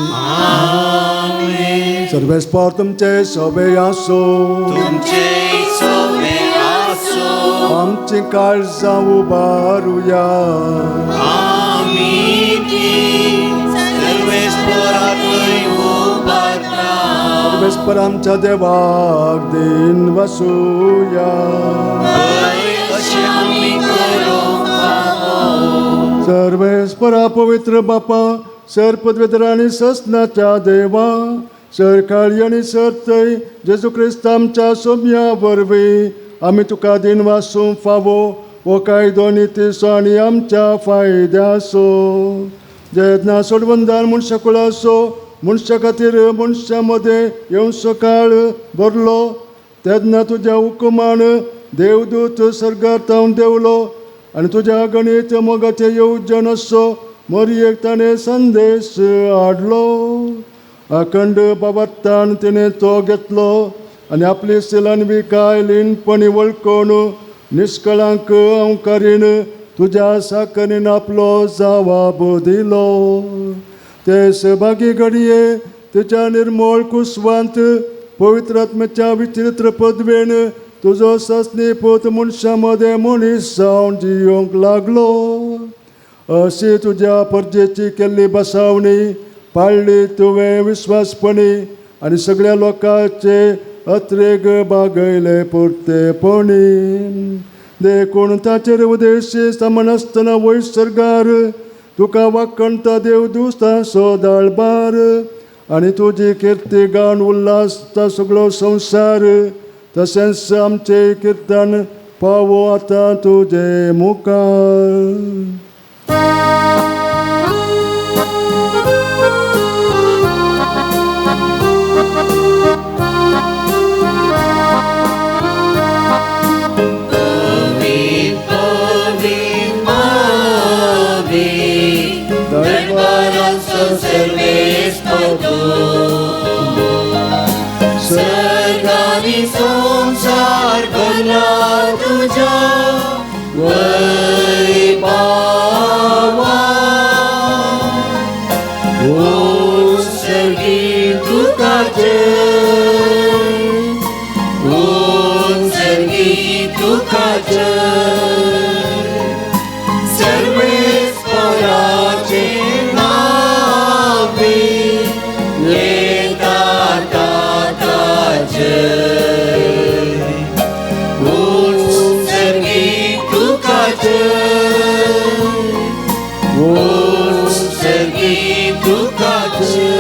सर्वेस्पर तुमचे सोबे आसो, तुमचे सोबे आसो, आमची काळजां उबारुया, आमी ती सर्वेस्पराकय उबारता, सर्वेस्पर आमच्या देवाक दिन वसुया. अशें आमी करूंक फावो. सर्वेस्परा पवित्र बापा, सर पदवेधर आनी ससनाच्या देवा, सरकाळी आनी सरतय जेजू क्रिस्त आमच्या सोम्या वरवीं आमी तुका दिन वासूंक फावो हो कायदो नितीचो आनी आमच्या फायद्याचो. जेन्ना सोडवंदार मनशा कुळाचो मनशा खातीर मनशा मदें येवचो काळ भरलो, तेन्ना तुज्या हुकुमान देवदूत सर्गार तावन देवलो आनी तुज्या गणीत मोगाचें येवजण असो मोरयेक ताणें संदेश हाडलो. अखंड बाबात्तान तिणें तो घेतलो आनी आपली सिलानविकाय लीनपणी वळखून निष्कळांक अंकारीन तुज्या साकरीन आपलो जवाब दिलो. ते सहभागी घडये तुज्या निर्मोळ कुसवांत पवित्र आत्म्याच्या विचित्र पदवेन तुजो सस्नी पूत मनशां मदें मनीस जावन जियोंक लागलो. अशी तुज्या परजेची केल्ली बसावणी पाळ्ळी तुवें विस्वासपणी आनी सगळ्या लोकांचे अत्रेग बागयले पुरतेपणी. देखून ताचेर उदेशी समनासतना वयर सर्गार तुका वाकणता देव दुस्तांचो दाळबार आनी तुजी किर्ती गावन उल्हासता सगळो संवसार. तशेंच आमचें किर्तन पावो आतां तुजे मुखार. सर्गानी संसार भरला तुझ्या वैभावा. ओ सर्गी तुका जय, ओ सर्गी तुका जय, सर्वेस्पराचे नावे येता ताता जय. ओ सर्गी तुका जय, ओ सर्गी तुका जय.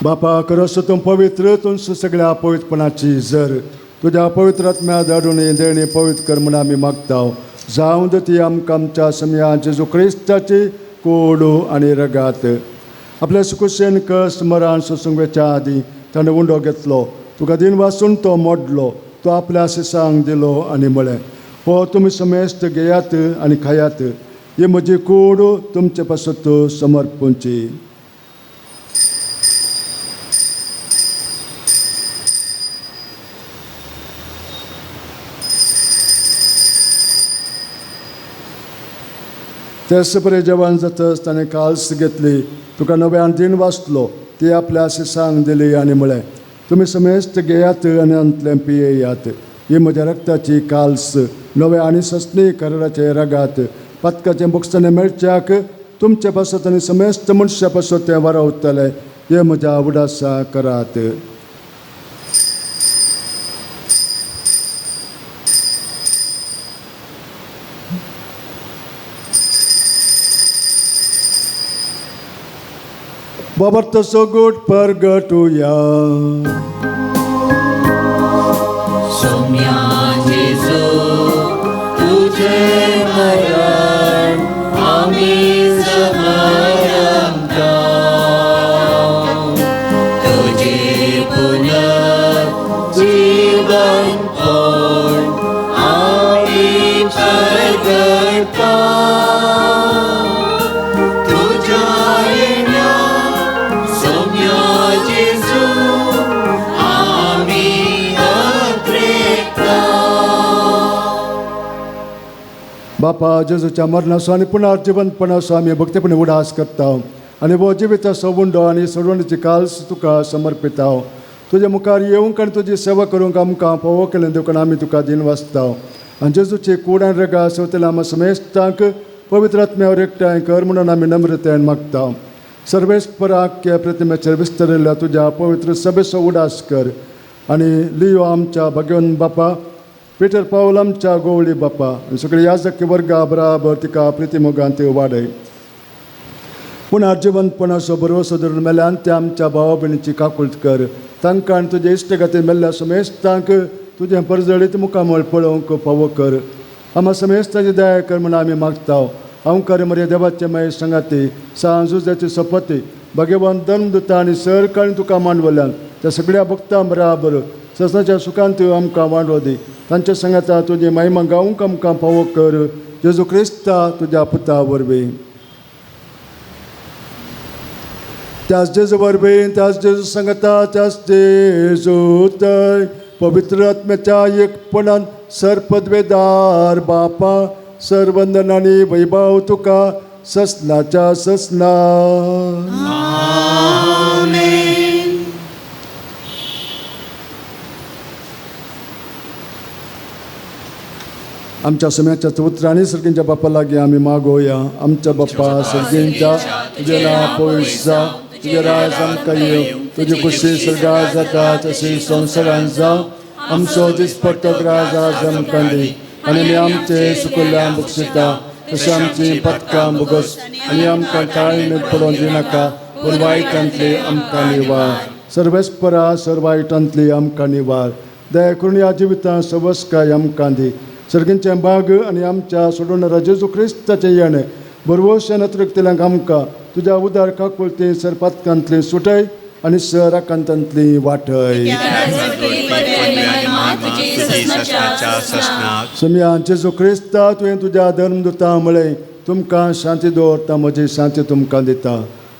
बापा करसो तूं पवित्र तुमचं सगळ्या पवित्रपणाची जर तुज्या पवित्र आत्म्या धाडून ही देणी पवित्र कर म्हूण आमी मागता. जावं दी ती आमकां आमच्या समया जेजू क्रिस्ताची कोडू आनी रगात. आपल्या सुकुशेन कस मरान सोसूंक वेच्या आदीं ताणें उंडो घेतलो, तुका दिन वासून तो मोडलो, तो आपल्या शिसांक दिलो आनी म्हळें, हो तुमी समेस्त घेयात आनी खायात, ही म्हजी कूड तुमचे पासत समर्पूंची. तेच बरें जेवण जातच ताणें काल्स घेतली, तुका नव्यान दिन वाचलो, ती आपल्या शिसांक दिली आनी म्हळें, तुमी समेस्त घेयात आनी अंतलें पियेयात, ही म्हज्या रक्ताची काल्स नव्या आनी ससनी कराराचे रगात. पातकाचें भोगसणें मेळच्याक तुमचे पासत आनी समेस्त मनशा पासत तें वारवतलें, हें म्हज्या उडासा करात. बाबर तसो गोड परगटुया. सोम्या जेजू तुझे मरण आमी समरंता, तुझे पुनर्जीवन पण आमी परगटा. तुझ्या येण्या सोम्या जेजू आमी अत्रेकता. बापा जेजूच्या मरणाचो आनी पुनर्जिवनपणाचो आमी भक्तीपणी उडास करता आनी हो जिविताचो उंडो आनी सोडवणीची काल्स तुका समर्पिता. तुज्या मुखार येवंक आनी तुजी सेवा करूंक आमकां फावो केलें देखून आमी तुका दिन वाचता. आनी जेजूची कूड आनी रगा सेवतल्या आमकां समेस्तांक पवित्र आत्म्यावर एकठांय कर म्हणून आमी नम्रतायेन मागता. सर्वेस्पराक प्रतिमेचेर विस्तरिल्ल्या तुज्या पवित्र सभेचो उडास कर आनी लियो आमच्या भगवन बापा पिटर पावल आमच्या गोवळी बापा आनी सगळे याजकी वर्गा बराबर तिका प्रितीमोगान ती वाडय. पुनर्जिवनपणाचो भरवसो धरून मेल्यान त्या आमच्या भावा भयणीची काकूळट कर. तांकां आनी तुजे इश्टगती मेल्ल्या समेस्तांक तुजें परजळीत मुखामळ पळोवंक फावो कर. आमा समेस्ताची दया कर म्हूण आमी मागता. अंकार मरे देवाचे मागीर सांगाती सांजुजाची सपती भगवान धर्मदुता आनी सरकाळी तुका मांडवल्यान त्या सगळ्या भक्तां बराबर ससनाच्या सुखान तूं आमकां मांडव दी. तांच्या सांगाता तुजी महिमा गावंक आमकां फावो कर. जेजू क्रिस्ता तुज्या पुता वरवीं. त्याच जेजू वरवीं, त्याच जेजू सांगता, त्याच जेजू तय पवित्र आत्म्याच्या एकपणान सर्पद्वेदार बापा सर्वंदन आनी वैभव तुका ससनाच्या ससना. आमेन. आमच्या सम्याच्या उतरांनी सर्गींच्या बापा लागीं आमी मागोवया. आमच्या बाप्पा सर्गींच्या, तुजें नांव पवित्र जावं, तुजें राज आमकां येवं, तुजी खुशी सर्गात जाता तशी संवसारांत जावं. आमचो दिसपट्टो ग्रास आज आमकां दी आनी आमी आमचे सुकुल्ल्या बक्षिता तशें आमची पथकां भोगस आनी आमकां ताळमेळ पडोवन दिनाका, पूण वायटांतली आमकां निवार. सर्वेस्परा सर्व वायटांतली आमकां निवार. दया करून ह्या जिवितांत सवस्काय आमकां दी. सर्गींचें बाग आनी आमच्या सोडून जेजू क्रिस्ताचें येणें बरवशें नत्रकतेल्यांक आमकां तुज्या उदार काकुळती सरपातकांतली सुटय आनी सराकांतांतली वाटय. सम्या जेजू क्रिस्ता, तुवें तुज्या धर्मदुता म्हळें, तुमकां शांती दवरता, म्हजी शांती तुमकां दिता.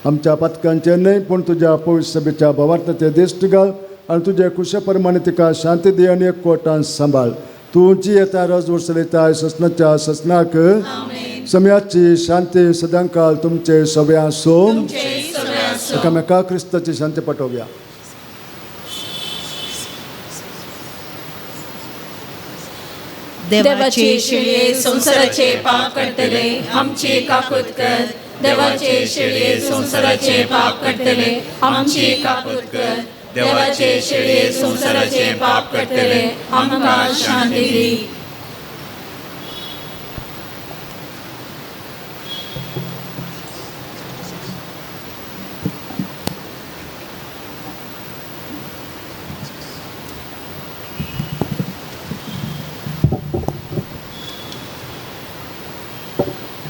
आमच्या पातकांचेर न्हय पूण तुज्या पवित्र सभेच्या भावार्थाचे दिश्ट घाल आनी तुजे कुशे प्रमाणे तिका शांती दी आनी एकवटान सांबाळ. तूं जी येता रज उरसलयता ससनाच्या ससनाक. सम्याची शांती सदांकाल तुमचे सगळ्या सोम. एकामेका क्रिस्ताची शांती पाठोवया. देवाचे शेळये संवसाराचे पाप काडटले, आमची काकूत कर. देवाचे शेळये संवसाराचे पाप काडटले, आमची काकूत कर. देवाचे शेळये संवसाराचे पाप काडटले, आमकां शांती दी.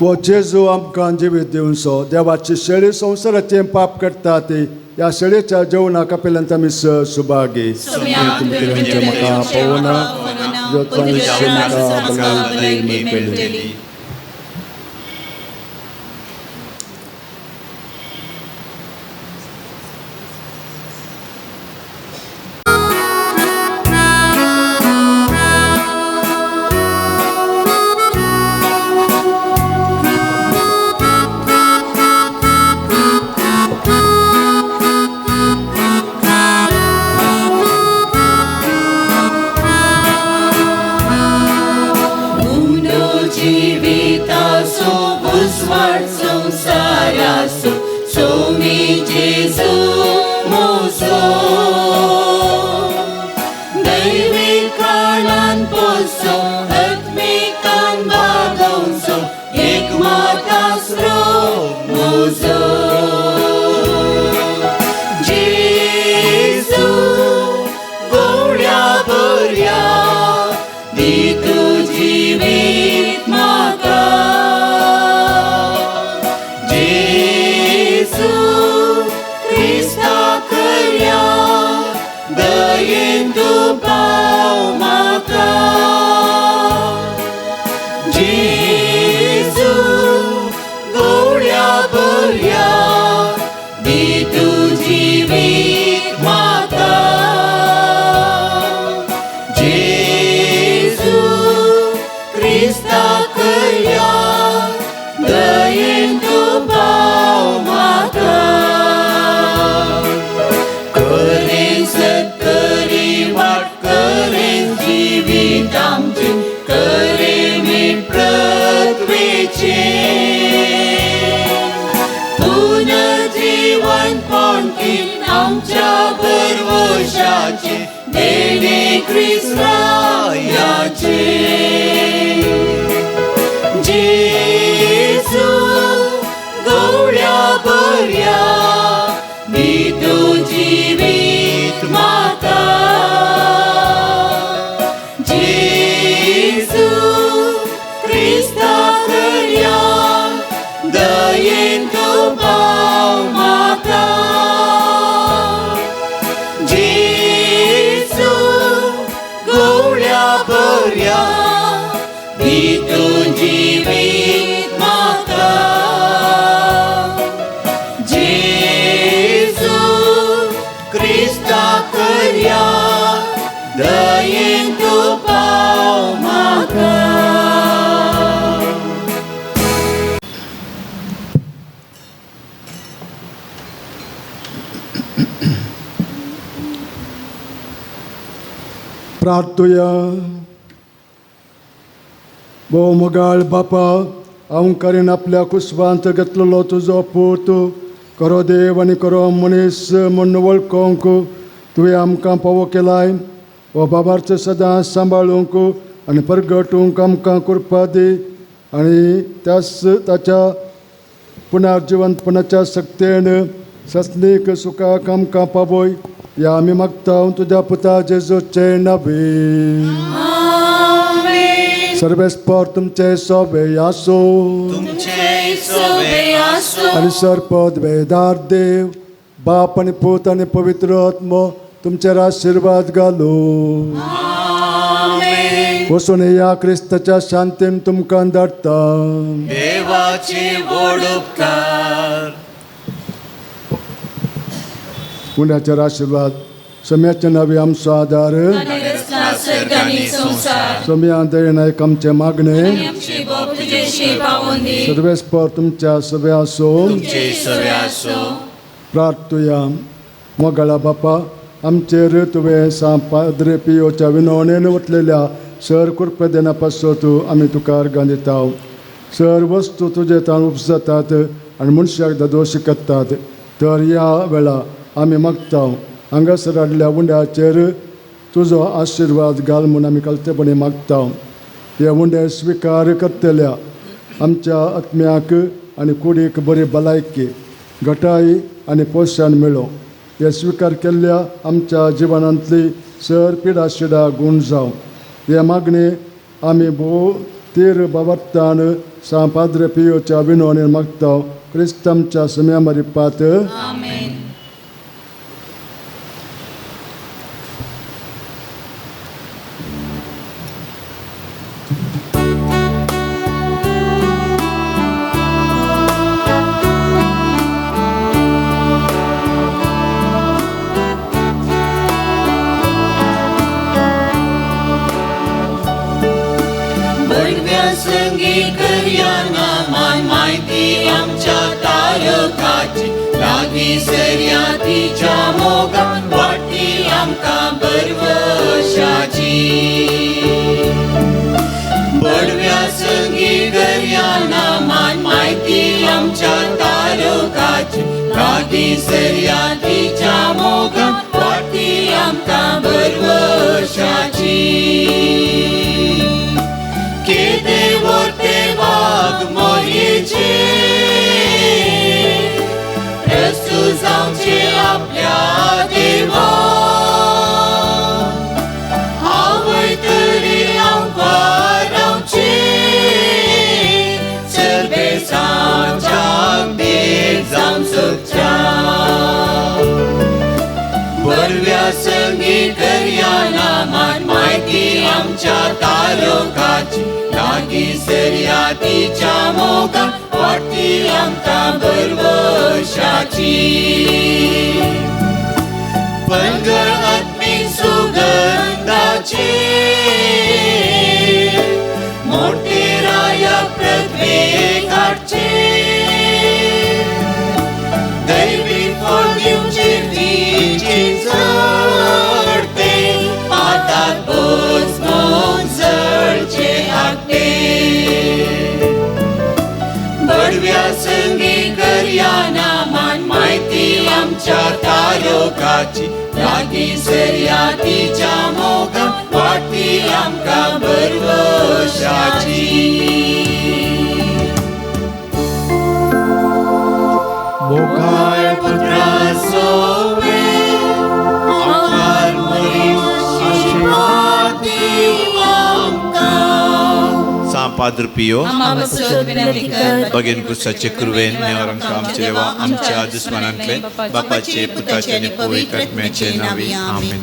वो जेजू आमकां जिवीत दिवचो. देवाची शेळी संवसाराचें पाप करता ती ह्या शेळीच्या जेवणा कपेलांत आमी सुभागी. म्हाका पळोवना म्हाका मेळटली. प्रार्थुया. भोव मोगाळ बापा, हांव आपल्या कुसवांत घेतलेलो तुजो पूत करो देव आनी करो मनीस म्हूण वळखोंक तुवें आमकां पावो केलाय. हो बाबार्थ सदां सांबाळूंक आनी परगटूंक आमकां कृपा दी आनी त्याच ताच्या पुनर्जिवंतपणाच्या शक्तेन सस्नीक सुखाक आमकां पावय. ह्या आमी मागता तुज्या पुता जेजूचे नावे. सर्वेस्पर तुमचे सोबे आसो तुमचे सोबे आसो. आनी सरपद वेदार देव बाप आनी पूत आनी पवित्र आत्मो तुमचेर आशिर्वाद घालू. वचून ह्या क्रिस्ताच्या शांतीन तुमकां धाडटा. देवाचे व्हड उपकार. उंड्याचेर आशिर्वाद सम्याचे नावे आमचो आदार. सम्या दयनायक आमचें मागणें. सर्वेस्पर तुमच्या सगळ्या आसो. तुमचे सगळे आसो. प्रार्थुया. मोगाळा बापा, आमचेर तुवें सां पाद्रे पियोच्या विनवणेन वतलेल्या सर कृपदेना पासत आमी तुका अर्गां दिता. सर वस्तू तुजे ताण उपजातात आनी मनशाक दादोशी करतात. तर ह्या वेळा आमी मागता हांगासर हाडल्या उंड्याचेर तुजो आशिर्वाद घाल म्हूण आमी कलतेपणी मागता. हे उंडे स्विकार करतल्या आमच्या आत्म्याक आनी कुडीक बरी भलायकी, घटाय आनी पोशण मेळो. हे स्विकार केल्ल्या आमच्या जिवनांतली सर पिडा शिडा गूण जावं. हे मागणी आमी भोव तीर बाबत्तान सां पाद्रे पियोच्या विनवणेन मागता. क्रिस्त आमच्या सम्या मरिपात. पाद्र पियो बगेन क्रुसाचे कृवेन आमचे देवा आमच्या दुस्मनांतले बापाचे पुताचे आनी पवित्र आत्म्याचे नांवी. आमेन.